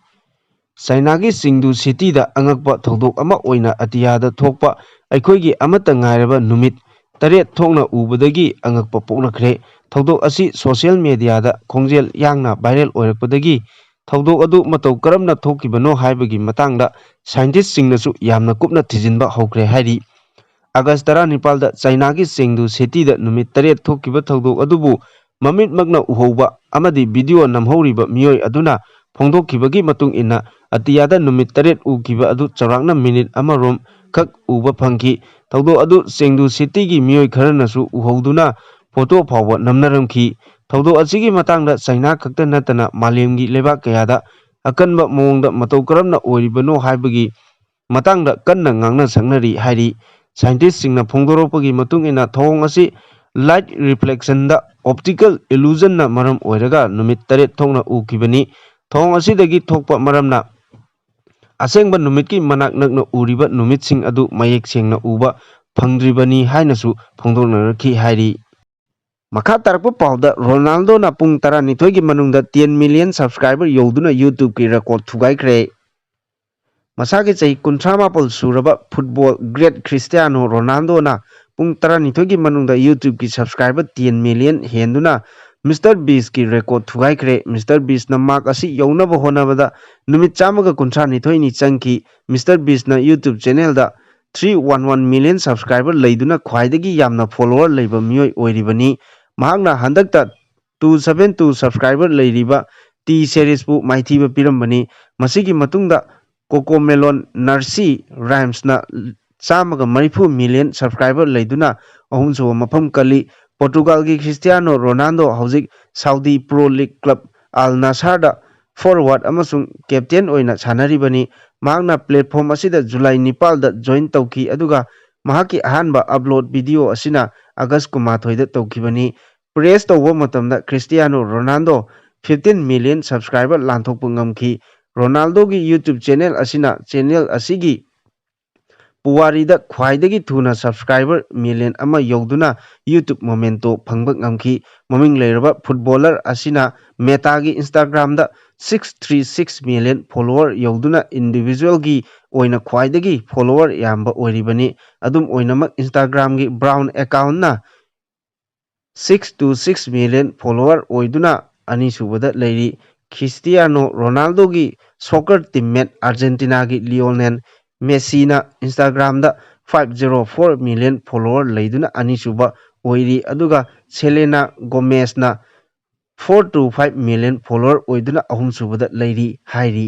ꯆꯥꯏꯅꯥꯒꯤ ꯆꯤꯡꯗꯨ ꯁꯤꯇꯤꯗ ꯑꯉꯛꯄ ꯊꯧꯗꯣꯛ ꯑꯃ ꯑꯣꯏꯅ ꯑꯇꯤꯌꯥꯗ ꯊꯣꯛꯄ ꯑꯩꯈꯣꯏꯒꯤ ꯑꯃꯠꯇ ꯉꯥꯏꯔꯕ ꯅꯨꯃꯤꯠ ꯇꯔꯦꯠ ꯊꯣꯛꯅ ꯎꯕꯗꯒꯤ ꯑꯉꯛꯄ ꯄꯣꯛꯅꯈ꯭ꯔꯦ꯫ ꯊꯧꯗꯣꯛ ꯑꯁꯤ ꯁꯣꯁꯤꯌꯦꯜ ꯃꯦꯗꯤꯌꯥꯗ ꯈꯣꯡꯖꯦꯜ ꯌꯥꯡꯅ ꯚꯥꯏꯔꯦꯜ ꯑꯣꯏꯔꯛꯄꯗꯒꯤ ꯊꯧꯗꯣꯛ ꯑꯗꯨ ꯃꯇꯧ ꯀꯔꯝꯅ ꯊꯣꯛꯈꯤꯕꯅꯣ ꯍꯥꯏꯕꯒꯤ ꯃꯇꯥꯡꯗ ꯁꯥꯏꯟꯇꯤꯁꯁꯤꯡꯅꯁꯨ ꯌꯥꯝꯅ ꯀꯨꯞꯅ ꯊꯤꯖꯤꯟꯕ ꯍꯧꯈ꯭ꯔꯦ ꯍꯥꯏꯔꯤ꯫ ꯑꯥꯒꯁ ꯇꯔꯥꯅꯤꯄꯥꯜꯗ ꯆꯥꯏꯅꯥꯒꯤ ꯆꯦꯡꯗꯨ ꯁꯤꯇꯤꯗ ꯅꯨꯃꯤꯠ ꯇꯔꯦꯠ ꯊꯣꯛꯈꯤꯕ ꯊꯧꯗꯣꯛ ꯑꯗꯨꯕꯨ ꯃꯃꯤꯠꯃꯛꯅ ꯎꯍꯧꯕ ꯑꯃꯗꯤ ꯚꯤꯗꯤꯑꯣ ꯅꯝꯍꯧꯔꯤꯕ ꯃꯤꯑꯣꯏ ꯑꯗꯨꯅ ꯐꯣꯡꯗꯣꯛꯈꯤꯕꯒꯤ ꯃꯇꯨꯡ ꯏꯟꯅ, ꯑꯇꯤꯌꯥꯗ ꯅꯨꯃꯤꯠ ꯇꯔꯦꯠ ꯎꯈꯤꯕ ꯑꯗꯨ ꯆꯥꯎꯔꯥꯛꯅ ꯃꯤꯅꯤꯠ ꯑꯃꯔꯣꯝ ꯈꯛ ꯎꯕ ꯐꯪꯈꯤ꯫ ꯊꯧꯗꯣꯛ ꯑꯗꯨ ꯆꯦꯡꯗꯨ ꯁꯤꯇꯤꯒꯤ ꯃꯤꯑꯣꯏ ꯈꯔꯅꯁꯨ ꯎꯍꯧꯗꯨꯅ ꯐꯣꯇꯣ ꯐꯥꯎꯕ ꯅꯝꯅꯔꯝꯈꯤ꯫ ꯊꯧꯗꯣꯛ ꯑꯁꯤꯒꯤ ꯃꯇꯥꯡꯗ ꯆꯥꯏꯅꯥ ꯈꯛꯇ ꯅꯠꯇꯅ ꯃꯥꯂꯦꯝꯒꯤ ꯂꯩꯕꯥꯛ ꯀꯌꯥꯗ ꯑꯀꯟꯕ ꯃꯑꯣꯡꯗ ꯃꯇꯧ ꯀꯔꯝꯅ ꯑꯣꯏꯔꯤꯕꯅꯣ ꯍꯥꯏꯕꯒꯤ ꯃꯇꯥꯡꯗ ꯀꯟꯅ ꯉꯥꯡꯅ ꯁꯛꯅꯔꯤ ꯍꯥꯏꯔꯤ꯫ ꯁꯥꯏꯟꯇꯤꯁꯁꯤꯡꯅ ꯐꯣꯡꯗꯣꯔꯛꯄꯒꯤ ꯃꯇꯨꯡ ꯏꯟꯅ, ꯊꯧꯑꯣꯡ ꯑꯁꯤ ꯂꯥꯏꯠ ꯔꯤꯐ꯭ꯂꯦꯛꯁꯟꯗ ꯑꯣꯞꯇꯤꯀꯦꯜ ꯏꯂꯨꯖꯟꯅ ꯃꯔꯝ ꯑꯣꯏꯔꯒ ꯅꯨꯃꯤꯠ ꯇꯔꯦꯠ ꯊꯣꯛꯅ ꯎꯈꯤꯕꯅꯤ꯫ ꯊꯧꯑꯣꯡ ꯑꯁꯤꯗꯒꯤ ꯊꯣꯛꯄ ꯃꯔꯝꯅ ꯑꯁꯦꯡꯕ ꯅꯨꯃꯤꯠꯀꯤ ꯃꯅꯥꯛ ꯅꯛꯅ ꯎꯔꯤꯕ ꯅꯨꯃꯤꯠꯁꯤꯡ ꯑꯗꯨ ꯃꯌꯦꯛ ꯁꯦꯡꯅ ꯎꯕ ꯐꯪꯗ꯭ꯔꯤꯕꯅꯤ ꯍꯥꯏꯅꯁꯨ ꯐꯣꯡꯗꯣꯛꯅꯔꯛꯈꯤ ꯍꯥꯏꯔꯤ꯫ ꯃꯈꯥ ꯇꯥꯔꯛꯄ ꯄꯥꯎꯗ, ꯔꯣꯅꯥꯜꯗꯣꯅ ꯄꯨꯡ ꯇꯔꯥꯅꯤꯊꯣꯏꯒꯤ ꯃꯅꯨꯡꯗ ten million subscriber ꯌꯧꯗꯨꯅ YouTubeꯀꯤ record ꯊꯨꯒꯥꯏꯈ꯭ꯔꯦ꯫ ꯃꯁꯥꯒꯤ ꯆꯍꯤ ꯀꯨꯟꯊ꯭ꯔꯥ ꯃꯥꯄꯜ ꯁꯨꯔꯕ football great ꯈ꯭ꯔꯤꯁꯇꯤꯌꯥꯅꯣ ꯔꯣꯅꯥꯜꯗꯣꯅ ꯄꯨꯡ ꯇꯔꯥꯅꯤꯊꯣꯏꯒꯤ ꯃꯅꯨꯡꯗ YouTubeꯀꯤ subscriber ten million ꯍꯦꯟꯗꯨꯅ Mister Beastꯀꯤ record ꯊꯨꯒꯥꯏꯈ꯭ꯔꯦ꯫ Mister Beastꯅ mark ꯑꯁꯤ ꯌꯧꯅꯕ ꯍꯣꯠꯅꯕꯗ ꯅꯨꯃꯤꯠ ꯆꯥꯝꯃꯒ ꯀꯨꯟꯊ꯭ꯔꯥ ꯅꯤꯊꯣꯏꯅꯤ ꯆꯪꯈꯤ꯫ Mister Beastꯅ YouTube channelꯗ three one one million subscriber ꯂꯩꯗꯨꯅ ꯈ꯭ꯋꯥꯏꯗꯒꯤ ꯌꯥꯝꯅ follower ꯂꯩꯕ ꯃꯤꯑꯣꯏ ꯑꯣꯏꯔꯤꯕꯅꯤ꯫ ꯃꯍꯥꯛꯅ ꯍꯟꯗꯛꯇ two seven two subscriber ꯂꯩꯔꯤꯕ T Seriesꯄꯨ ꯃꯥꯏꯊꯤꯕ ꯄꯤꯔꯝꯕꯅꯤ꯫ ꯃꯁꯤꯒꯤ ꯃꯇꯨꯡꯗ Cocomelon Nursery Rhymesꯅ ꯆꯥꯝꯃꯒ ꯃꯔꯤꯐꯨ million subscriber ꯂꯩꯗꯨꯅ ꯑꯍꯨꯝꯁꯨꯕ ꯃꯐꯝ ꯀꯜꯂꯤ꯫ ꯄꯣꯔꯇꯨꯒꯥꯜꯒꯤ ꯈ꯭ꯔꯤꯁꯇꯤꯌꯥꯅꯣ ꯔꯣꯅꯥꯜꯗꯣ ꯍꯧꯖꯤꯛ Saudi pro league club Al Nassrꯗ forward ꯑꯃꯁꯨꯡ captain ꯑꯣꯏꯅ ꯁꯥꯟꯅꯔꯤꯕꯅꯤ꯫ ꯃꯍꯥꯛꯅ platform ꯑꯁꯤꯗ ꯖꯨꯂꯥꯏ ꯅꯤꯄꯥꯜꯗ join ꯇꯧꯈꯤ, ꯑꯗꯨꯒ ꯃꯍꯥꯛꯀꯤ ꯑꯍꯥꯟꯕ upload video ꯑꯁꯤꯅ ꯑꯥꯒꯁ ꯀꯨꯟꯃꯥꯊꯣꯏꯗ ꯇꯧꯈꯤꯕꯅꯤ꯫ Press ꯇꯧꯕ ꯃꯇꯝꯗ Cristiano Ronaldo fifteen million subscriber ꯂꯥꯟꯊꯣꯛꯄ ꯉꯝꯈꯤ꯫ ꯔꯣꯅꯥꯜꯗꯣꯒꯤ YouTube channel ꯑꯁꯤꯅ channel ꯑꯁꯤꯒꯤ ꯄꯨꯋꯥꯔꯤꯗ ꯈ꯭ꯋꯥꯏꯗꯒꯤ ꯊꯨꯅ subscriber million ꯑꯃ ꯌꯧꯗꯨꯅ YouTube memento ꯐꯪꯕ ꯉꯝꯈꯤ꯫ ꯃꯃꯤꯡ ꯂꯩꯔꯕ footballer ꯑꯁꯤꯅ Metaꯒꯤ Instagramꯗ six three six million follower ꯌꯧꯗꯨꯅ individualꯒꯤ ꯑꯣꯏꯅ ꯈ꯭ꯋꯥꯏꯗꯒꯤ follower ꯌꯥꯝꯕ ꯑꯣꯏꯔꯤꯕꯅꯤ꯫ ꯑꯗꯨꯝ ꯑꯣꯏꯅꯃꯛ, Instagramꯒꯤ Brown accountꯅ six to six million follower ꯑꯣꯏꯗꯨꯅ ꯑꯅꯤꯁꯨꯕꯗ ꯂꯩꯔꯤ꯫ ꯈ꯭ꯔꯤꯁꯇꯤꯌꯥꯅꯣ ꯔꯣꯅꯥꯜꯗꯣꯒꯤ soccer teammate Argentinaꯒꯤ Lionel Messiꯅ Instagramꯗ five zero four million follower ꯂꯩꯗꯨꯅ ꯑꯅꯤꯁꯨꯕ ꯑꯣꯏꯔꯤ꯫ ꯑꯗꯨꯒ Selena Gomezꯅ four to five million follower ꯑꯣꯏꯗꯨꯅ ꯑꯍꯨꯝꯁꯨꯕꯗ ꯂꯩꯔꯤ ꯍꯥꯏꯔꯤ꯫